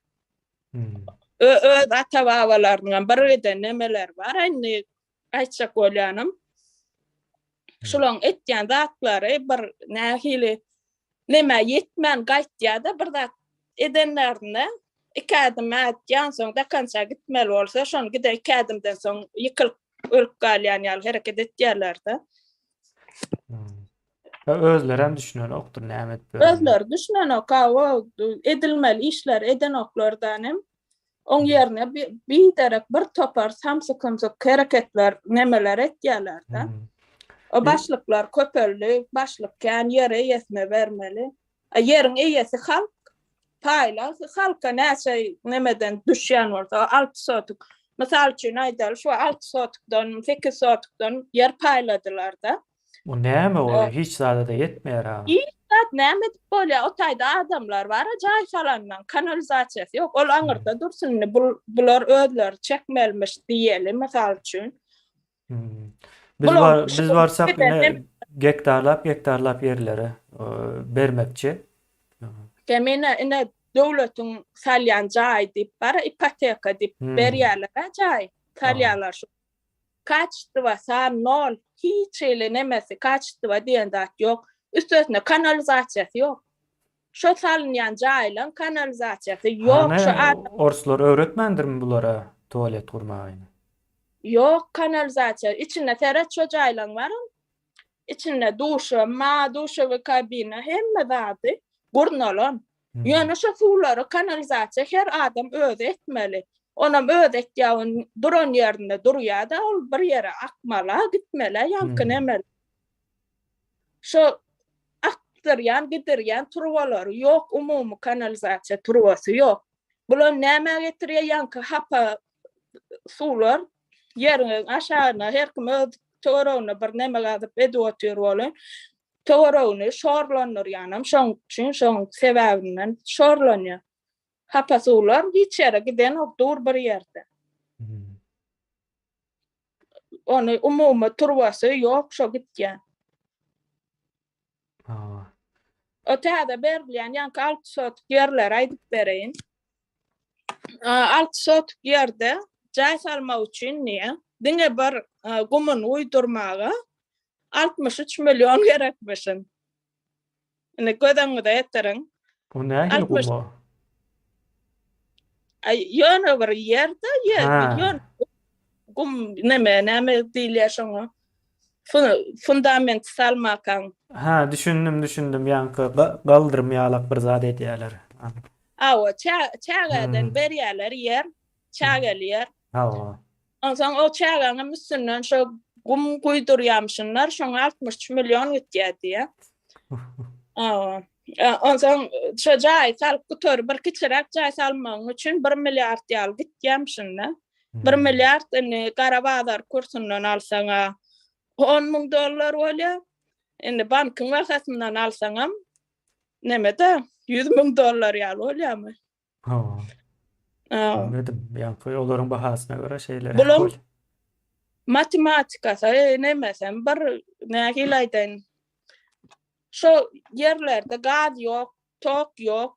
Hmm. Öz ata-babalarynyň bir giden nemeleri bar indi. Aýtjak bolýanym, şulaň etýän zatlary bir nähili nämä ýetmän gaýtýar-da, bir zat edenlerinde iki ädim ätýän soň do konca gitmeli bolsa, şony gide iki ädimden soň ýykylyp ölüp galýan ýaly hereket etýärler-de. Özlerem düşünenokdyr näme edip ýörenini. Özleri düşünenok, hawa, edilmeli işleri edenoklar-da nem. Oň ýerine biderek bir topar samsyk-sumsyk hereketler, nemeler etýärler-de. O başlyklar köpeldi, başlyk kän, ýer eýesine bermeli. A ýeriň eýesi halk, paýla halka näçe nemeden düşýän bolsa, 6 sotuk. Mysal üçin aýdaly, şu 6 sotukdan, 8 sotukdan ýer paýladylar-da. O näme o? Hiç zada-da ýetmeýär-a. Hiç zat näme edip bolýar? O taýda adamlar bar-a jaý salanlaň, kanalizasiýasy ýok. Ol aňyrda dursun indi bular özleri çekmelimiş diýeli mysal üçin. Biz bar, biz barsak ine gektarlap gektarlap ýerlere bermekçi. Kemine ine döwletiň salýan jaýy diýip bar-a ipoteka diýip berýärler-ä jaý salýarlar şu. Kaçtwa san nol hiç hili nemesi kaçtwa diýen zat ýok. Üstesine kanalizasiýasy ýok. Şo salynýan jaýlaň kanalizasiýasy ýok. Şo Hany orslar öwretmändirmi bulara tualet gurmagyny? Ýok kanalizasiýa içinde seret şo jaýlaň baram içinde duşam bar duşewy kabina hemme zady gurnalan. Ýöne şo suwlary kanalizasiýa her adam özi etmeli. Onam özi etýär, ony duran ýerinde durýar-da, ol bir ýere akmala, gitmeli, ýaňky nemeli. Şo akdyrýan, gidirýän turbalary ýok, umumy kanalizasiýa turbasy ýok. Bular nämä getirýär? Ýaňky hapa suwlar ýeriň aşagyna her kim öz töweregine bir neme gazyp edip otyr welin, Töweregini şorlandyrýanam şoň üçin, şoň sebäbinden şorlanýar. Hapa suwlar hiç ýere gidenok, dur bir ýerde. Ony umumy turbasy ýok şo gitýän. O täze berilýän ýaňky 6 sotuk ýerleri aýdyp bereýin. 6 sotuk ýerde jaý salmak üçin diýýär, diňe bir gumuny guýdurmaga 63 million gerekmişin. Indi göz öňüňize getiriň. Bu nähili gum o? Aý, ýöne bir ýerde, ýer, ýöne gum neme, näme diýilýär şoňa? Fundament salmakaň. Ha, düşündim, düşündim. Ýaňky galdyrym ýalak bir zat edýärler. Hawa, çägeden berýärler ýer, çägeli ýer. Hawa. Onsoň o çägäňem üstünden şo gum guýdurýamyşynlar, şoňa 63 million gitýär diýýär. Hawa. Onsoň şo jaýy salyp gutaryp, bir kiçiräk jaý salmagyň üçin 1 milliard ýaly gitýämişin-de. 1 milliard indi gara bazar kursundan alsaň-a 10 müň dollar bolýar. Indi bankyň bahasyndan alsaňam neme-de 100 müň dollar ýaly bolýarmy? Hawa. Bilmedim. Ýaňky olaryň bahasyna görä şeýleräk Bulaň bolýar. matematikasy nemesem bir nähili aýdaýyn. Şo ýerlerde gaz ýok, tok ýok.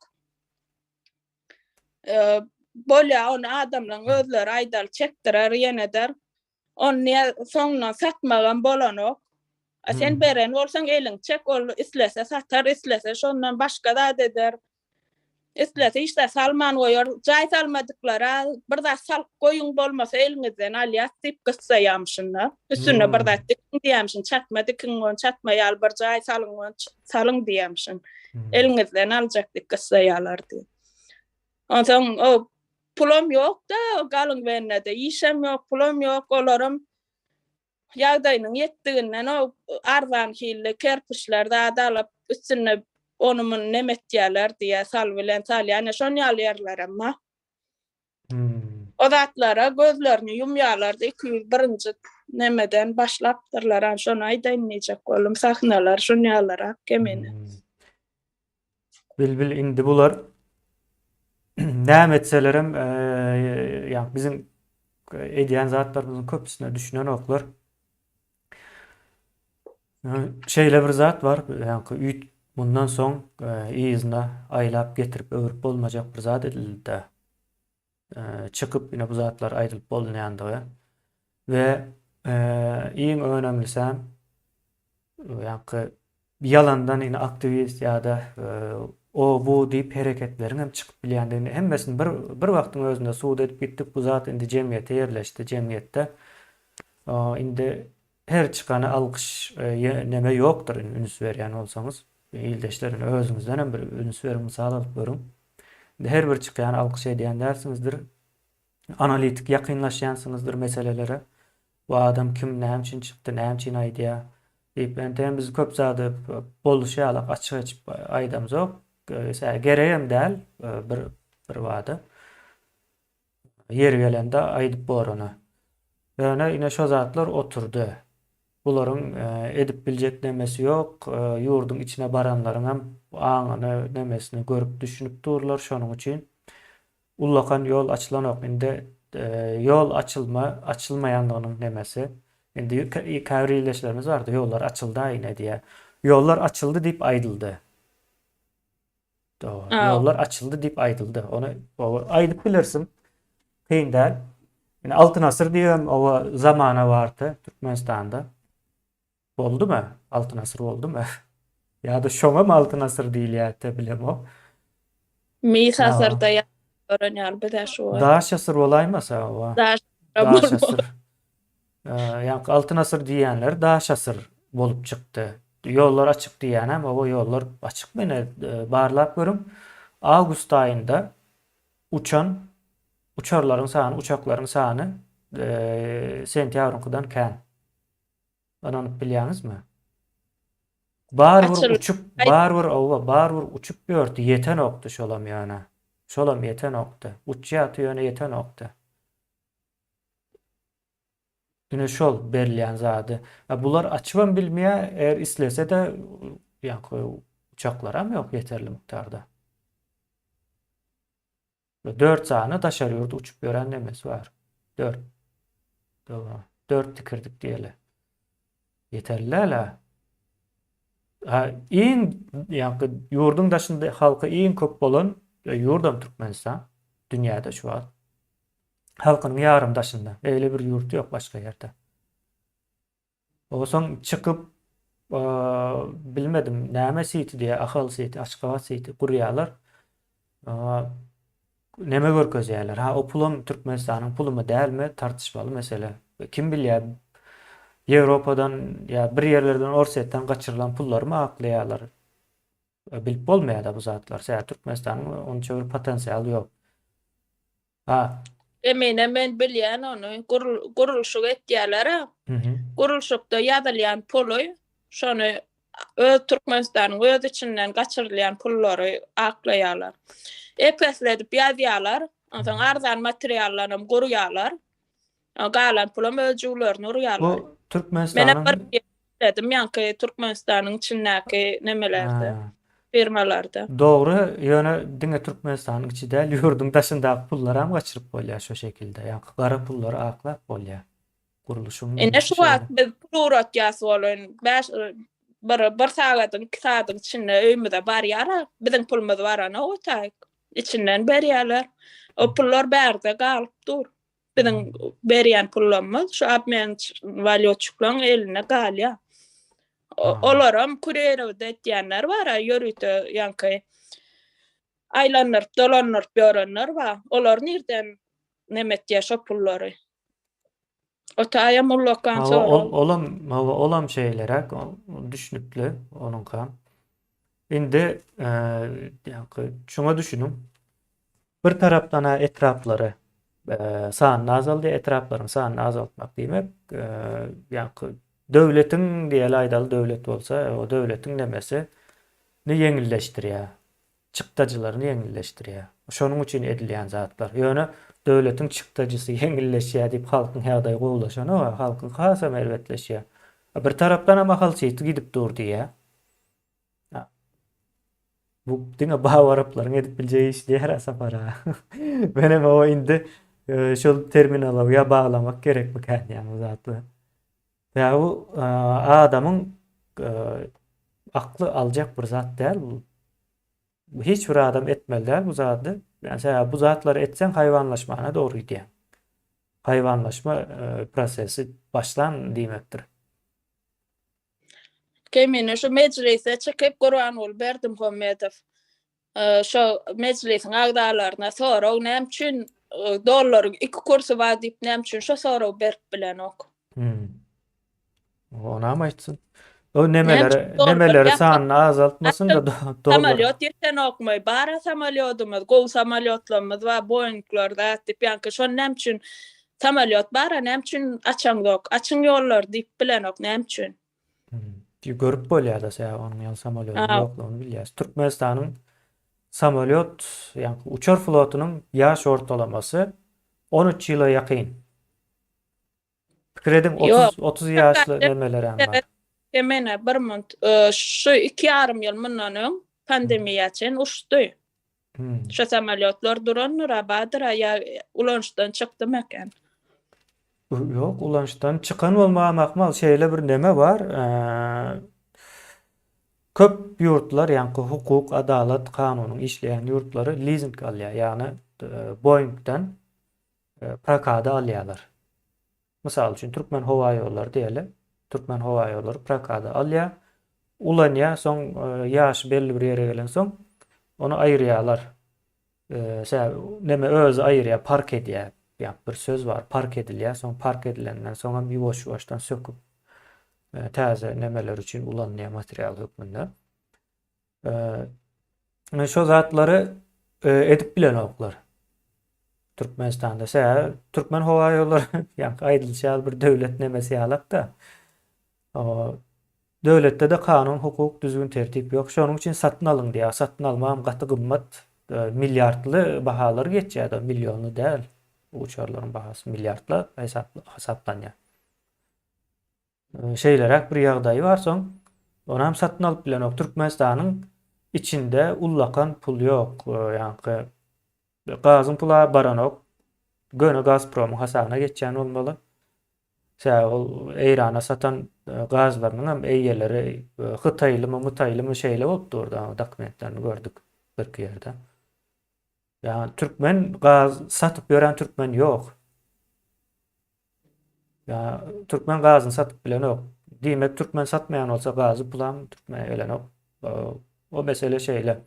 Bolýar ony adamlaryň özleri aýdaly çekdirer ýene eder. Ony soňundan satmagam bolanok. A sen beren bolsaň eliňi çek, ol islese satar, islese şondan başga zat eder. Islese hiç zat salman goýar. Jaý salmadyklara bir zat salyp goýuň bolmasa eliňizden alýas diýip gyssaýamyşyn-da. Üstüne bir zat dikiň diýýämişin, çatma dikiň ony, çatma ýaly bir jaý salyň ony, salyň diýýämişin. Eliňizden aljak diýip gyssaýarlar diýip. Onsoň o pulam ýok-da, galyň bennede işem ýok, pulam ýok, olaram ýagdaýynyň ýetdiginden o arzan hilli kerpiçler zat alyp, üstünde ony-muny neme etýärler diýýär, sal bilen salýar. Ine, şon ýaly ýerlerem bar. O zatlara gözlerini ýumýarlardy, 201-nji nemeden başlapdyrlar, ana şony aýdaýyn diýjek boldum, sahnalar şun ýalyrak kemine. Bilbil indi bular näme etselerem ýa biziň edýän zatlarymyzyň köpüsine düşünenoklar. Şeýle bir zat bar, ýaňky üýt mundan soň yzyna aýlap getirip öwrüp bolmajak bir zat edildi-de. Çykyp ine bu zatlar aýdylyp bolunýandygy we. Iň önemlisem ýaňky ýalandan indi aktiwist ýa-da o bu diýip hereketleriň hem çykyp bilýändigini hemmesini bir bir wagtyň özünde subut edip gitdik. Bu zat indi jemgyýete ýerleşdi. Jemgyýetde indi her çykana alkyş neme ýokdur indi üns berýän bolsaňyz. Ildeşler indi özüňizden hem bir üns beriň mysal alyp görüň. Indi her bir çykýany alkyş edýän dälsiňizdir. Analitik ýakynlaşýansyňyzdyr meselelere. Bu adam kim, näme üçin çykdy, näme üçin aýdýar diýip. Entegem biz köp zady boluşy ýalak açyk açyp aýdamzok. Sebäbi geregem däl bir bir bada. Ýeri gelende aýdyp bor ony. Ýöne ine şo zatlar oturdy. Bularyň edip biljek nemesi ýok. Ýurduň içine baranlaryňam aňyny, nemesini görüp düşünip durlar. Şonuň üçin Ullakan ýol açylanok indi ýol açylma açylmaýanlygynyň nemesi indi käbir ildeşlerimiz bardy ýollar açylda ine diýä ýollar açyldy diýip aýdyldy dogry ýollar açyldy diýip aýdyldy ony aýdyp bilersiň kyn däl indi altyn asyr diýem owa zamana bardy Türkmenistanda Boldumy? Altyn asyr boldumy? Ýa-da şoňam altyn asyr diýilýärdi bilemok. Mis asyrda ýören ýaly bizä şu wagt. Daş asyr bolaýmasa owa. Daş Daş asyr. Ýaňky altyn asyr diýýänler daş asyr bolup çykdy. Ýollar açyk diýýänem owa ýollar açyk meni barlap görüň. Awgust aýynda uçan uçarlaryň sany, uçaklaryň sany sentýabryňkydan kän. Ynanyp bilýäňizmi? Barybir uçup, barybir oba, barybir uçup ýördi, ýetenokdy şolam ýöne. Şolam ýetenokdy. Uçýardy ýöne ýetenokdy. Ine şol berilýän zady. A bular açybam bilmeýär, eger islese-de ýaňky uçaklaram ýok ýeterli mukdarda. 4 sany daşary ýurt uçup ýören nemesi bar. 4. 4 tikirdik diýeli. Ýeterli däl-ä. Ha, iň ýaňky ýurduň daşynda halky iň köp bolan e, ýurdam Türkmenistan dünýäde şu wagt. Halkynyň ýarym daşynda. Beýle bir ýurt ýok başga ýerde. Onsoň çykyp bilmedim näme siti diýýär, Ahal siti, Aşgabat siti gurýarlar. Neme görkezýärler? Ha, o pulam Türkmenistanyň pulumy dälmi tartyşmaly mesele. Kim bilýär, Ýewropadan ýa bir ýerlerden Orsýetden gaçyrylan pullarymy aklaýarlar? Bilip bolmaýar-da bu zatlar. Sebäbi Türkmenistanyň onça bir potensialy ýok. Ha. Emine men bilýän ony. Gurluşyk etýärler-ä. Gurluşykda ýazylýan puly şony öz Türkmenistanyň öz içinden gaçyrylýan pullary aklaýarlar. Ep-esli edip ýazýarlar. Onsoň arzan materialdanam gurýarlar. Galan pulam öz jüwlerine urýarlar. Bu Türkmenistanyň Menem bir Dedim ýaňky Türkmenistanyň içindäki nemelerde, firmalarda. Dogry, ýöne diňe Türkmenistanyň içi däl, ýurduň daşyndaky pullaram gaçyryp bolýar şo şekilde. Ýaňky gara pullary aklap bolýar. Gurluşygyň Ine şu wagt biz pul ugratýas welin, bäş bir bir sagadyň, iki sagadyň içinde öýümize barýar-a. Biziň pulumyz baranok o taýyk. Içinden berýärler. O pullar bärde galyp dur. Biziň berýän pullarymyz şu obmen walýutçyklaryň elinde galýar. Olaram kurýerowda etýänler bar, ýörite ýaňky aýlandyryp, dolandyryp ýörenler bar. Olar nirden neme etýär şo pullary? O taýam ullakan sorag. Olam, hawa, olam şeýleräk, düşnükli onuňkam. Indi ýaňky şuňa düşüniň. Bir tarapdan-a etraplary sanyny azaldy, etraplaryň sanyny azaltmak diýmek, ýaňky döwletiň diýeli aýdaly döwlet bolsa, o döwletiň nemesi ni ýeňilleşdirýär, çykdajylaryny ýeňilleşdirýär. Şonuň üçin edilýän zatlar. Ýöne döwletiň çykdajysy ýeňilleşýär diýip halkyň ýagdaýy gowulaşanok-a, halkyň hasam erbetleşýär. Bir tarapdanam Ahal City gidip dur diýýär. Bu diňe bawaraplaryň edip biljek işi diýer Sapar aga. Menem o indi e, şol terminologiýa baglamak gerekmikä diýýän bu zatlar. Ýa bu e, adamyň e, akly aljak bir zat däl bu. Hiç bir adam etmeli däl bu zady. Ýani sebäbi bu zatlary etseň haýwanlaşmana dogry gidýäň. Haýwanlaşma prosesi başlan diýmekdir. Kemine şu mejlise çykyp Gurbanguly Berdimuhamedow şo mejlisiň agzalaryna sorag näme üçin dollaryň iki kursy bar diýip näme üçin şo soragy berip bilenok. Hmm. Onam aýtsyn. O nemeleri nemeleri sanyny azaltmasyn da dollar. Samolýot ýetenokmy? Bara samolýodymyz, gowy samolýotlarymyz bar, Boeingler zat diýip, ýaňky şony näme üçin samolýot bara näme üçin açaňzok? Açyň ýollary diýip bilenok näme üçin? Görüp bolýar-da sebäbi onuň ýaly samolýodyň ýoklugyny bilýäris. Türkmenistanyň samolýot, ýaňky uçar flotunyň ýaş ortalamasy 13 ýyla ýakyn. Pikir ediň, 30 30 ýaşly nemeler hem bar. Emene bir munt, şu iki ýarym ýyl mundan öň pandemiýa çen uçdy. Şu samolýotlar durandyr, bardyr, ýa ulanyşdan çykdymy eken? Ýok, ulanyşdan çykan bolmagam ahmal. Şeýle bir neme bar. Köp ýurtlar, ýaňky hukuk, adalat, kanunyň işleýän ýurtlary lizing alýar. Ýagny Boeing-den prokada alýarlar. Mysal üçin, Türkmenhowaýollary diýeli. Türkmenhowaýollary prokada alýar, ulanýar, soň ýaşy belli bir ýere gelensoň, ony aýyrýarlar. Sebäbi neme özi aýyrýar, park edýär. Ýa bir söz bar, park edilýär. Soň park edilenden soň hem ýuwaş-ýuwaşdan söküp täze nemeler üçin ulanylýar material hökmünde. Şo zatlary edip bilenoklar. Türkmenistanda sebäbi Türkmen howa ýollary ýaňky aýdylyşy ýaly bir döwlet nemesi ýalak-da. Döwletde-de kanun, hukuk, düzgün, tertip ýok. Şonuň üçin satyn alyň diýýär. Satyn almagam gaty gymmat. Milliardly bahalar geçýär-de, millionly däl. Bu uçarlaryň bahasy milliardlap hasaplanýar. Şeýleräk bir ýagdaýy bar soň, onam satyn alyp bilenok. Türkmenistanyň içinde ullakan pul ýok. Ýaňky gazyň pula baranok. Göni Gazpromyň hasabyna geçýän bolmaly. Sebäbi ol Eýrana satan gazlarynyň hem eýeleri hytaýlymy, mytaýlymy şeýle bolup durdy, dokumentlerini gördük birki ýerde. Ýa türkmen gaz satyp ýören türkmen ýok. Ýa türkmen gazyny satyp bilenok. Diýmek türkmen satmaýan bolsa gazy pulam türkmene gelenok. O mesele şeýle.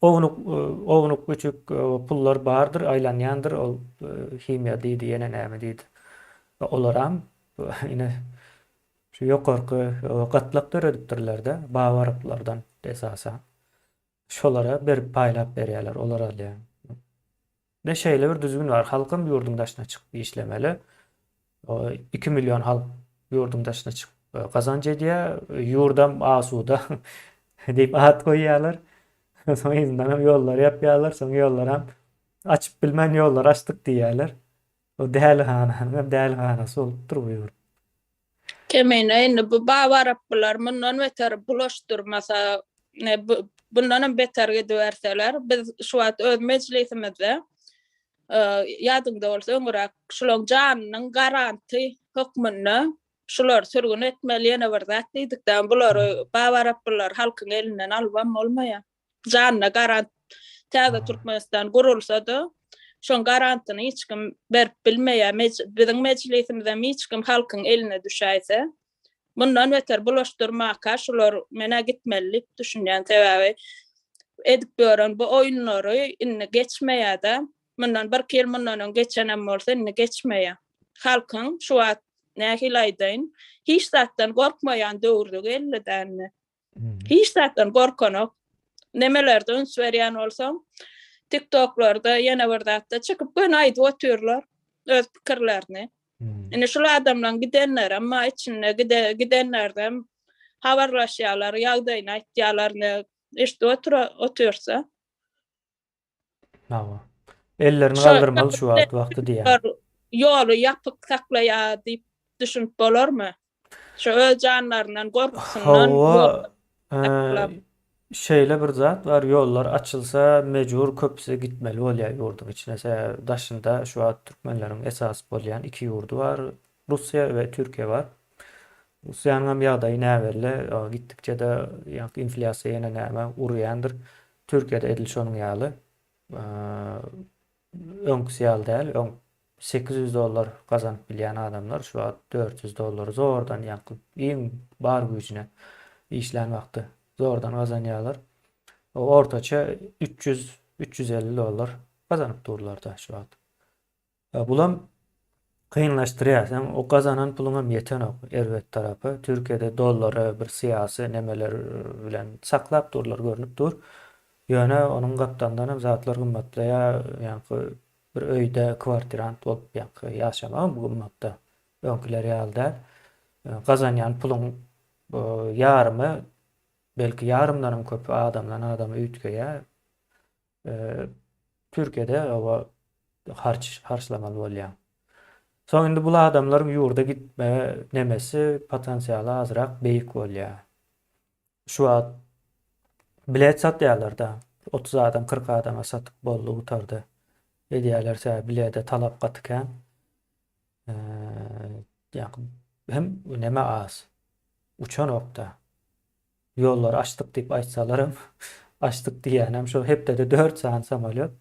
Ownuk ownuk küçük pullar bardyr, aýlanýandyr, ol himiýa diýdi, ýene näme diýdi. Olaram ine şu ýokarky gatlak döredipdirler-de, babaryplardan esasan. Şolara berip paýlap berýärler, olar alýar. Ine şeýle bir düzgün bar. Halkam ýurduň daşyna çykyp işlemeli. 2 million halk ýurduň daşyna çykyp gazanç edýär. Ýurdam asuda diýip at goýýarlar. Soň yzyndan hem ýollary ýapýarlar. Soň ýollaram açyp bilmän ýollary açdyk diýýärler. O dälihananyň hem dälihanasy bolupdyr bu ýurt. Kemine indi bu babaraplylar mundan beter bulaşdyrmasa, ne bundanam beter gidiberseler, biz şu wagt öz mejlisimizde ýadyňda bolsa öňüräk şulaň janynyň garanty hökmünde şulary sürgün etmeli ýene bir zat diýdik-de, bulary babaraplylar halkyň elinden alybam bolmaýar. Janyna garant täze Türkmenistan gurulsa-da, şoň garantyny hiç kim berip bilmeýär. Biziň mejlisimizem hiç kim halkyň eline düşäýse, mundan beter bulaşdyrmaka şular menä gitmeli diýip düşünýän. Sebäbi edip ýören bu oýunlary indi geçmeýär-de. Mundan birki ýyl mundan öň geçenem bolsa indi geçmeýär. Halkyň şu wagt nähili aýdaýyn, hiç zatdan gorkmaýan döwri geldi-dä indi. Hiç zatdan gorkanok. Nemelerde üns berýän bolsaň, TikToklarda ýene bir zatda çykyp göni aýdyp otyrlar öz pikirlerini. Indi şul adamlaryň gidenleri emma içinde gide gidenlerden habarlaşýarlar, ýagdaýyny aýtýarlar, ne eşidip otur otyrsa. Hawa. Ellerini galdyrmaly şu wagt wagty diýýän. Ýoly ýapyk saklaýar diýip düşünip bolarmy? Şu öz janlaryndan gorkusyndan Hawa. Şeýle bir zat bar, ýollar açylsa mejbur köpüsi gitmeli bolýar ýurduň içine. Sebäbi daşynda şu wagt türkmenleriň esasy bolýan iki ýurdy bar. Russiýa we Türkiýe bar. Russiýanyň hem ýagdaýy näbelli. Gitdikçe-de ýaňky inflýasiýa ýene näme urýandyr. Türkiýede edil şonuň ýaly. Öňküsi ýaly däl. Öň 800 dollar gazanyp bilýän adamlar şu wagt 400 dollary zordan ýaňky iň bar güýjüne işlän wagty zordan gazanýarlar. Ortaça 300 350 dollar gazanyp durlar-da şu wagt. Bulam kynlaşdyrýar. Sen o gazanan puluňam ýetenok erbet tarapy. Türkiýede dollary bir syýasy nemeler bilen saklap durlar görnüp dur. Ýöne onuň gapdalyndanam zatlar gymmatlaýar. Ýaňky bir öýde kwartirant bolup ýaňky ýaşamagam gymmatda. Öňküler ýaly däl. Gazanýan puluň ýarymy belki ýarymdanam köpi adamdan adama üýtgeýär. Türkiýede oba harç harçlamaly bolýaň. Soň indi bul adamlaryň ýurda gitme nemesi potensialy azrak beýik bolýar. Şu wagt bilet satýarlar-da. 30 adam, 40 adama satyp boldy, gutardy. Edýärler sebäbi bilede talap gaty kän. Ýa hem neme az. Uçanok-da. Ýollary açdyk diýip aýtsalaram, açdyk diýýänem şo hepdede dört sany samolýot.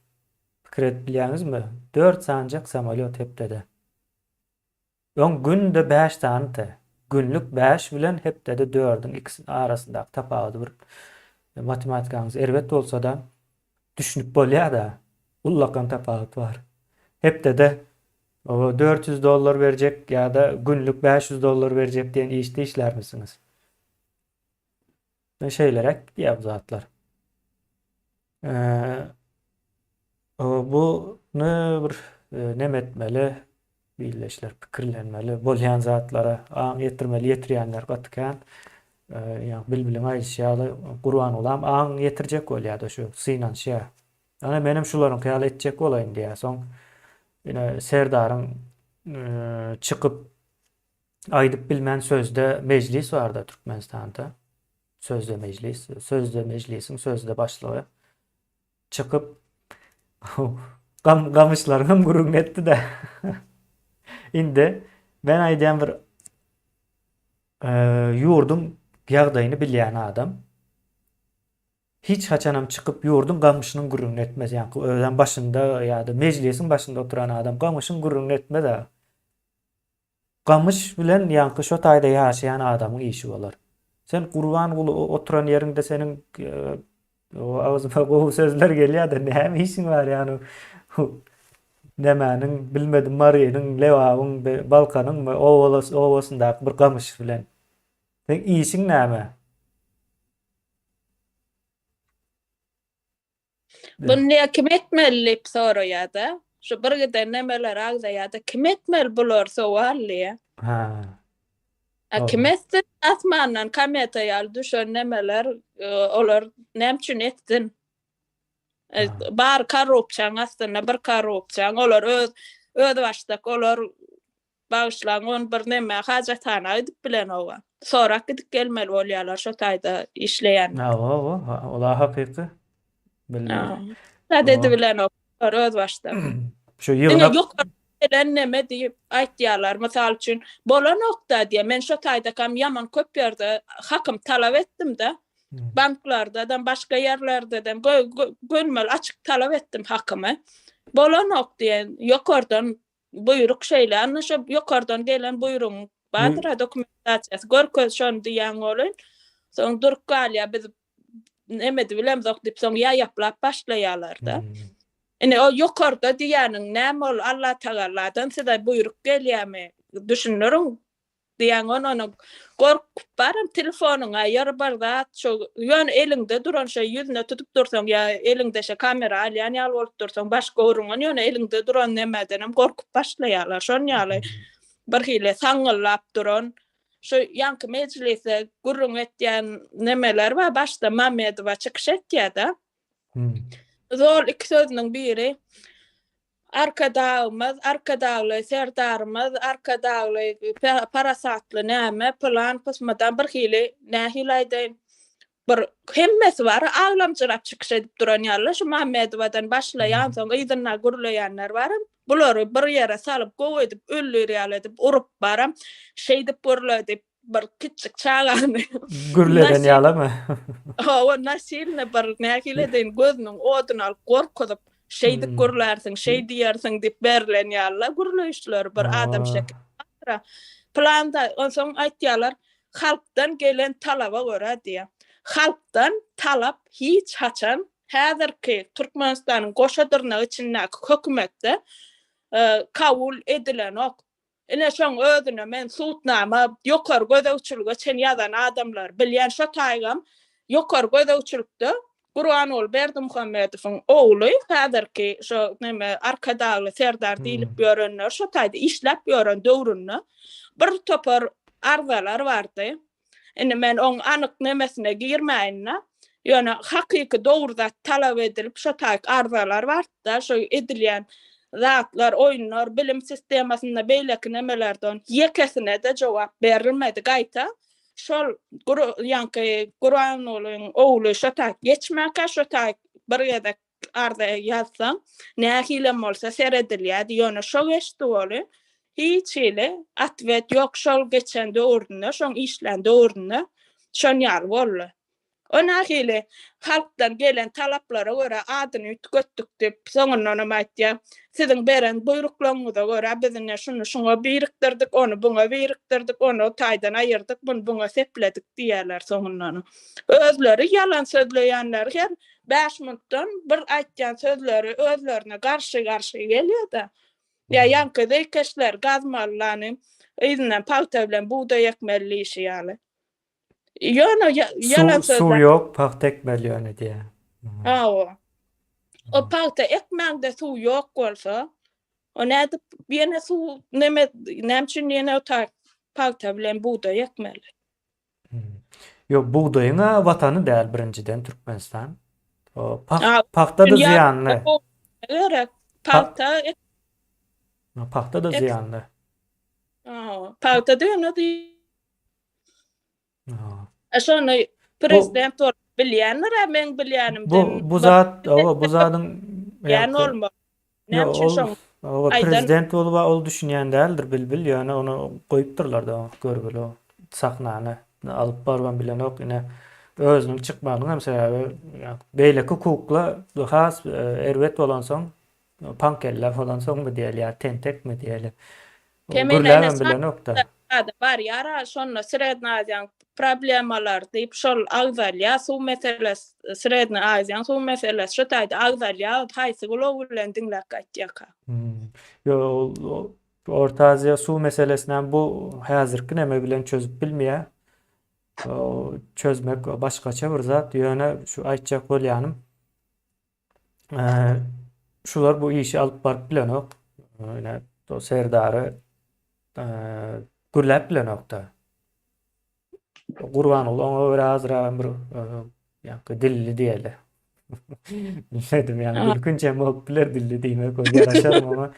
Pikir edip bilýäňizmi? Dört sanyjak samolýot hepdede. Öň günde bäş sanydy. Günlük bäş bilen hepdede dördüň ikisiniň arasyndaky tapawudy bir matematikaňyz erbet bolsa-da düşünip bolýar-da. Ullakan tapawut bar. Hepdede 400 dollar berjek ýa-da günlük 500 dollar berjek diýen işde işlärmisiňiz? Şeýleräk gidýär bu zatlar. Buny bir neme etmeli, birleşler pikirlenmeli, bolýan zatlara aň ýetirmeli, ýetirýänler gaty kän. Ýa Bilbiliň aýdyşy ýaly Gurbangulam aň ýetirjek bolýar-da şu synanyşýar. Ana menem şularyňky ýaly etjek bolaýyn diýýär. Soň ine Serdaryň çykyp Aýdyp bilmän sözde mejlis barda Türkmenistanda. Sözde mejlis, sözde mejlisiň sözde başlygy çykyp gam gamyşlaryň hem gürrüňini etdi-de. Indi men aýdýan bir e, ýurduň ýagdaýyny bilýän adam hiç haçanam çykyp ýurduň gamyşynyň gürrüňini etmez. Ýaňky özem başynda ýa-da mejlisiň başynda oturan adam gamyşyň gürrüňini etmez-ä. Gamyş bilen ýaňky şo taýda ýaşaýan adamyň işi bolar. Sen Gurbanguly oturan ýeriňde seniň agzyma gowy sözler gelýär-de näme işiň bar ýany nämäniň bilmedim Marynyň, Lebabyň, Balkanyň obasyndaky bir gamyş bilen. Seň işiň näme? Bunu niye kim etmeli diýip soraýar-da. Şu bir giden nemeler agzaýar-da, kim etmeli bular sowal diýýär. Ha. A kim etsin? Asmandan kometa ýaly düşen nemeler, e, olar näme üçin etsin? E, bar korrupsiýaň aslynda bir korrupsiýaň, olar öz özbaşdak olar Bagyşlaň ony bir neme hajathana gidip bilenoga. Sorap gidip gelmeli bolýarlar şo taýda işleýän. Hawa hawa ola hakyky. Bildim. Zat edibilenok öz başda. Şu ýygnak ýokary gelen neme diýip aýtýarlar. Mysal üçin bolanokda diýýär. Men şo taýdakam ýaman köp ýerde hakym talap etdim-de. Banklarda-da, başga ýerlerde-de gönümel açyk talap etdim hakymy. Bolanok diýen ýokardan Buýruk şeýle, ana şo ýokardan gelen buýrugyň bardyr-a dokumentasiýasy, görkez şony diýýän welin, soň durup galýar, biz neme edibilemzok diýip, soň ýaýaplap başlaýarlar-da. Ine, o ýokarda diýýäniň näme ol, Allatagaladan size buýruk gelýärmi? Düşündiriň. Diýýäň ony ony gorkup baram telefonyňa ýer bir zat şo ýöne eliňde duran şeý ýüzüne tutup dursaň ýa eliňde şe kamera alýan ýaly bolup dursaň başga gürrüňin ýöne eliňde duran nemedenem gorkup başlaýarlar şon ýaly bir hili saňňyllap duran şu ýaňky mejlisde gürrüň etýän nemeler bar başda Mamedowa çykyş etýädä zol iki sözüniň biri Arkadagymyz, Arkadagly Serdarymyz, Arkadagly parasatly näme, pylan, pysmadan bir hili, nähili aýdaýyn, bir hemmesi bar, aglamjyrap çykyş edip duran ýaly, şu Mammedowadan başlaýan, soň yzynda gürleýänler baram, bulary bir ýere salyp, gowy edip, öldür ýaly edip, urup baram, şeýdip gürle diýip, bir kiçjik çagany Şeýdip gürlärsiň, şeý diýersiň diýip berlen ýaly-la gürleýişleri bir adam şekili bardyr-a. Planda onsoň aýtýarlar, halkdan gelen talaba görä diýýär. Halkdan talap hiç haçan häzirki Türkmenistanyň goşa dyrnak içindäki hökümetde kabul edilenok. Ine şoň özüne men sudnama ýokary gözegçilige çen ýazan adamlary bilýän şo taýgam ýokary gözegçilikde Gurbanguly Berdimuhamedowyň ogly häzirki şo neme Arkadagly Serdar diýlip ýörenler şo taýda işläp ýören döwründe bir topar arzalar bardy. Indi men oň anyk nemesine girmäýin-de. Ýöne hakyky dogry zat talap edilip şo taýyk arzalar bardy-da, şo edilýän zatlar, oýunlar, bilim sistemasynda beýleki nemelerde on ýekesine-de jogap berilmedi. Gaýta şol ýaňky Gurbangulyň ogly şo taýyk geçmäkä şo taýyk bir gezek arza ýazsaň, nähilem bolsa seredilýärdi. Ýöne şo geçdi weli, hiç hili otwet ýok. Şol geçen döwründe, şoň işlän döwründe şon ýaly boldy. O nähili halkdan gelen talaplara görä adyny üýtgetdik diýip, soňundanam aýtýar, siziň beren buýruklaryňyza görä biz ine şuny şuňa birikdirdik, ony buňa birikdirdik, ony o taýdan aýyrdyk, muny buňa sepledik diýýärler soňundanam. Özleri ýalan sözleýänleri her Bäş minutdan bir aýtýan sözleri özlerine garşy-garşy gelýär-de. Ýa ýaňky zeýkeşler gazmalyny yzyndan pagta bilen bugdaý ekmeli diýşi ýaly. Ýöne ýalan sözler. Suw ýok, pagta ekmeli ýöne diýýär. Hawa. O pagta ekmäňde suw ýok bolsa, o nädip ýene suw neme näme üçin ýene o pagta bilen bugdaý ekmeli? Ýok, bugdaýyň-a watany däl birinjiden Türkmenistan. O pagta-da zyýanly. Gerek. Pagta Pagta-da zyýanly. Pagta da ýöne Şony prezident bolup bilýändir-ä meň bilýänimden. Bu bu zat, hawa, bu zadyň ýa bolmaly. Näme üçin şoň Hawa, prezident bolup ol düşünýän däldir Bilbil, ýöne ony goýupdyrlar-da görgüli o sahnany alyp barybam bilenok ine özüniň çykmagynyň hem sebäbi beýleki kukla has erbet bolansoň paňkelle bolansoňmy diýeli ýa tentekmi diýeli Gürläbem bilenok-da. Barýar-a şonda Srednýa Aziýaň problemalary diýip şol agzalýar suw meselesi Srednýa Aziýaň suw meselesi şo taýda agzalýar haýsy gulagy bilen diňläp gaýtýarka. Ýok ol Orta Aziýa suw meselesinem bu häzirki neme bilen çözüp bilmeýär. Çözmek başgaça bir zat ýöne şu aýtjak bolýanym Şular bu işi alyp baryp bilenok. Ine, o Serdary gürläp bilenok-da. Gurbanguly oňa görä azragam bir ýaňky dilli diýeli. Bilmedim, ýa gülkünç hem bolup biler dilli diýmek, o ýaraşar oňa.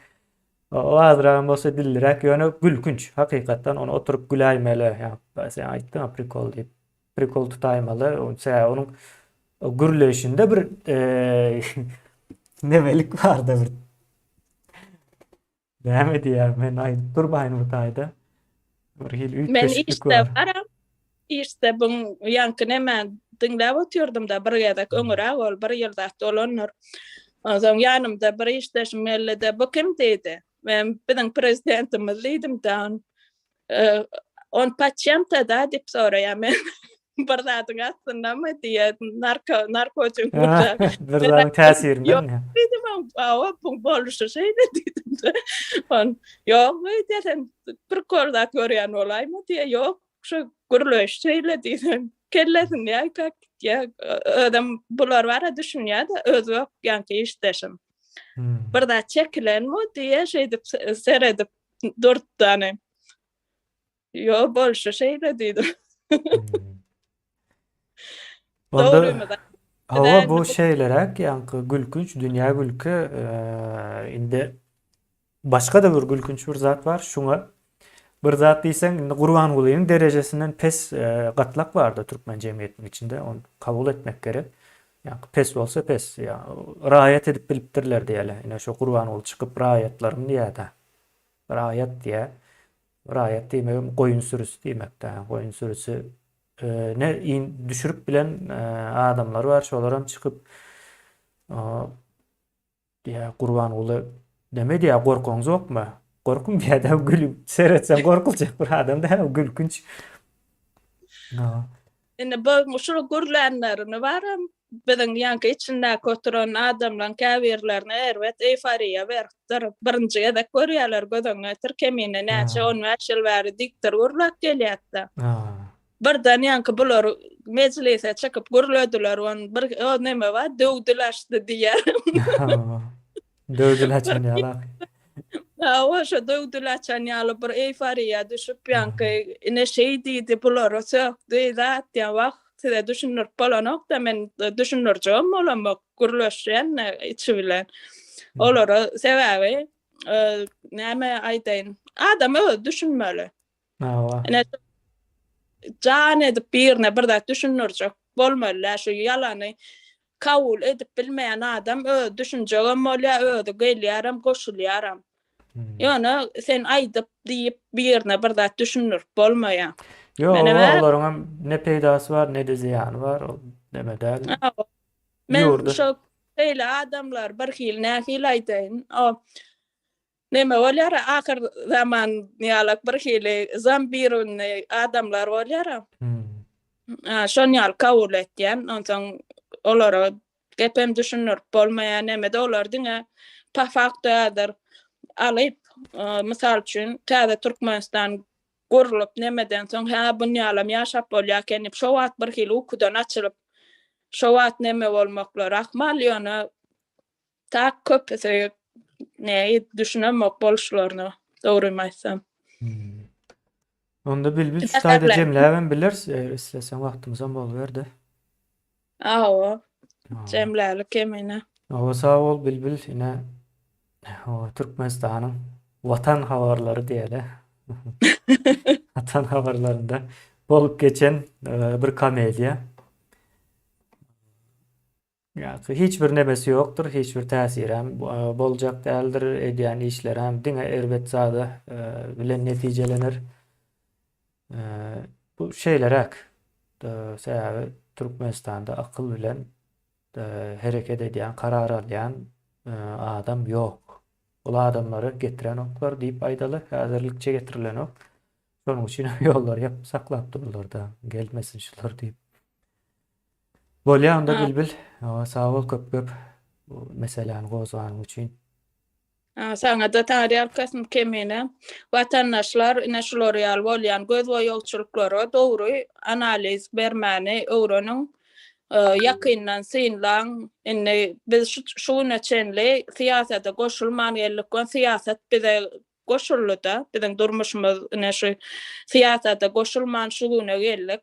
O azragam bolsa dilliräk, ýöne gülkünç. Hakykatdan ony oturyp güläýmeli. Ýa sen aýtdyň-a prikol diýip. Prikol tutaýmaly. Sebäbi onuň gürleýşinde bir nemelik barda bir. Näme diýýär, men aýdyp durmaýyn bu taýda. Bir hili üýtgeşiklik Men işde baram. Işde bu ýaňky näme diňläp otyrdym-da bir gezek öňüräk ol bir ýyl zat bolandyr. Onsoň ýanymda bir işdeşim geldi-de, bu kim diýdi. Men biziň prezidentimiz diýdim-de. On paçemta da diýip soraýar men. Bir zadyň astyndamy diýýär, narko narkotik. Bir zadyň täsirinden. Ýok diýdim, hawa bu boluşy şeýle diýdim. On ýok diýýär, sen prikol zat görýän bolaýma diýýär, ýok şu gürleýiş şeýle diýsem. Kellesini ýaýkap gitýär. Özem bular bara düşünýär-de, özbek ýaňky işdeşim. Bir zat çekilenmi diýýär, şeýdip seredip Durtdany. Ýo bolşy şeýle diýdim. Onda Hawa bu şeýleräk ýaňky gülkünç dünýä gülki indi başga-da bir gülkünç bir zat bar şuňa bir zat diýseň indi Gurbangulynyň derejesinden pes gatlak barda türkmen jemgyýetiniň içinde ony kabul etmek gerek. Ýaňky pes bolsa pes ýa raýat edip bilipdirler diýeli ine şo Gurbanguly çykyp raýatlarym diýýärde. Raýat diýýär. Raýat diýmegem goýun sürüsi diýmek-dä. Goýun sürüsi ne in düşürip bilen adamlar bar, şolaram çykyp Diýýär, Gurbanguly neme diýýär, gorkaňzokmy? Gorkuň diýýär-de, gülüp seretseň gorkuljak bir adam däl, gülkünç. Indi bu şu gürlänlerini baram biziň ýaňky içindäki oturan adamlaryň käbirlerine erbet eýforiýa beripdir. Birinji gezek görýärler göz öňüne getir, kemine näçe 15 ýyl bäri diktor gürläp gelýärdi. Birden ýaňky bular mejlise çykyp gürlediler, on bir o neme bar, döw dil açdy diýýär. Döw dil açan ýaly. Hawa, şo döw dil açan ýaly bir eýforiýa düşüp, ýaňky ine şeý diýdi, bulara sökdi, zat diýen, wah, size düşündirip bolanok-da, men düşündirjegem bolamok, gürleşýän içi bilen. Olara sebäbi näme aýdaýyn, adam özi düşünmeli. Hawa. Ine jan edip birine bir zat düşündirjek bolmaly-dä, şu ýalany kabul edip bilmeýän adam özi düşünjegem bolýar, özi gelýärem, goşulýaram. Hmm. Ýöne sen aýdyp, diýip birine bir zat düşündirip bolmaýar. Ýok, Menem hä- olaryň hem ne peýdasy bar, ne-de zyýany bar. Ol neme däl. Hawa. Men Ýurda. şo şeýle adamlar bir hili nähili aýdaýyn, o Neme bolýar ahyr zaman ýalak bir hili zombirownyý adamlar bolýar. Hmm. Şon ýaly kabul etýän. Onsoň olara gepem düşündirip bolmaýar nemede olar diňe po faktu häzir alyp mysal üçin täze Türkmenistan gurlup nemeden soň hä bunýalam ýaşap bolýar eken diýip şo wagt bir hili ukudan açylyp şo wagt neme bolmaklary ahmal ýöne Tak köpüsi näi düşünemok boluşlaryna dogrymy aýtsam. Hmm. Onda Bilbil şu taýda jemläbem bileris eger isleseň wagtymyzam boluberdi. Hawa. Jemläli kemine. Hawa sag bol Bilbil ine hawa Türkmenistanyň Watan habarlary diýeli. Watan habarlarynda bolup geçen e, bir komediýa. Ýa-da hiç bir nemesi ýokdur, hiç bir täsirem boljak däldir, edýän işlerem diňe erbet zada bilen netijelener. Bu şeýleräk. Sebäbi Türkmenistanda akyl bilen hereket edýän, karar alýan adam ýok. Ol adamlary getirenoklar diýip aýdaly, häzirlikçe getirilenok. Şonuň üçin hem ýollary ýapyp saklap durlar-da, gelmesin şular diýip. Bolýa onda Bilbil. Hawa sag bol köp köp bu meseläni gozganyň üçin. Saňa-da taňryýalkasyn Kemine. Watandaşlar ine şular ýaly bolýan göz boýagçylyklara dogry analiz bermäni öwreniň. Ýakyndan synlaň. Indi biz şu güne çenli syýasata goşulman geldik we syýasat bize goşuldy-da. Biziň durmuşymyz ine şu syýasata goşulman şu güne geldik.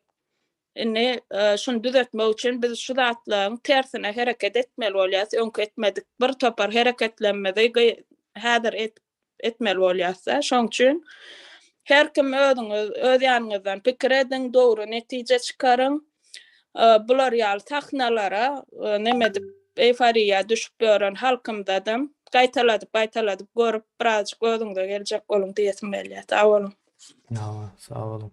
Indi şuny düzetmek üçin biz şu zatlaryň tersine hereket etmeli bolýarys. Öňki etmedik bir topar hereketlerimizi häzir etmeli bolýarys-da. Şonuň üçin her kim özüňiz öz ýanyňyzdan pikir ediň, dogry netije çykaryň. Bular ýaly sahnalara neme edip eýforiýa düşüp ýören halkymyzadam gaýtaladyp gaýtaladyp görüp birazjyk özüňize geljek boluň diýesim gelýär. Sag boluň. Sag boluň.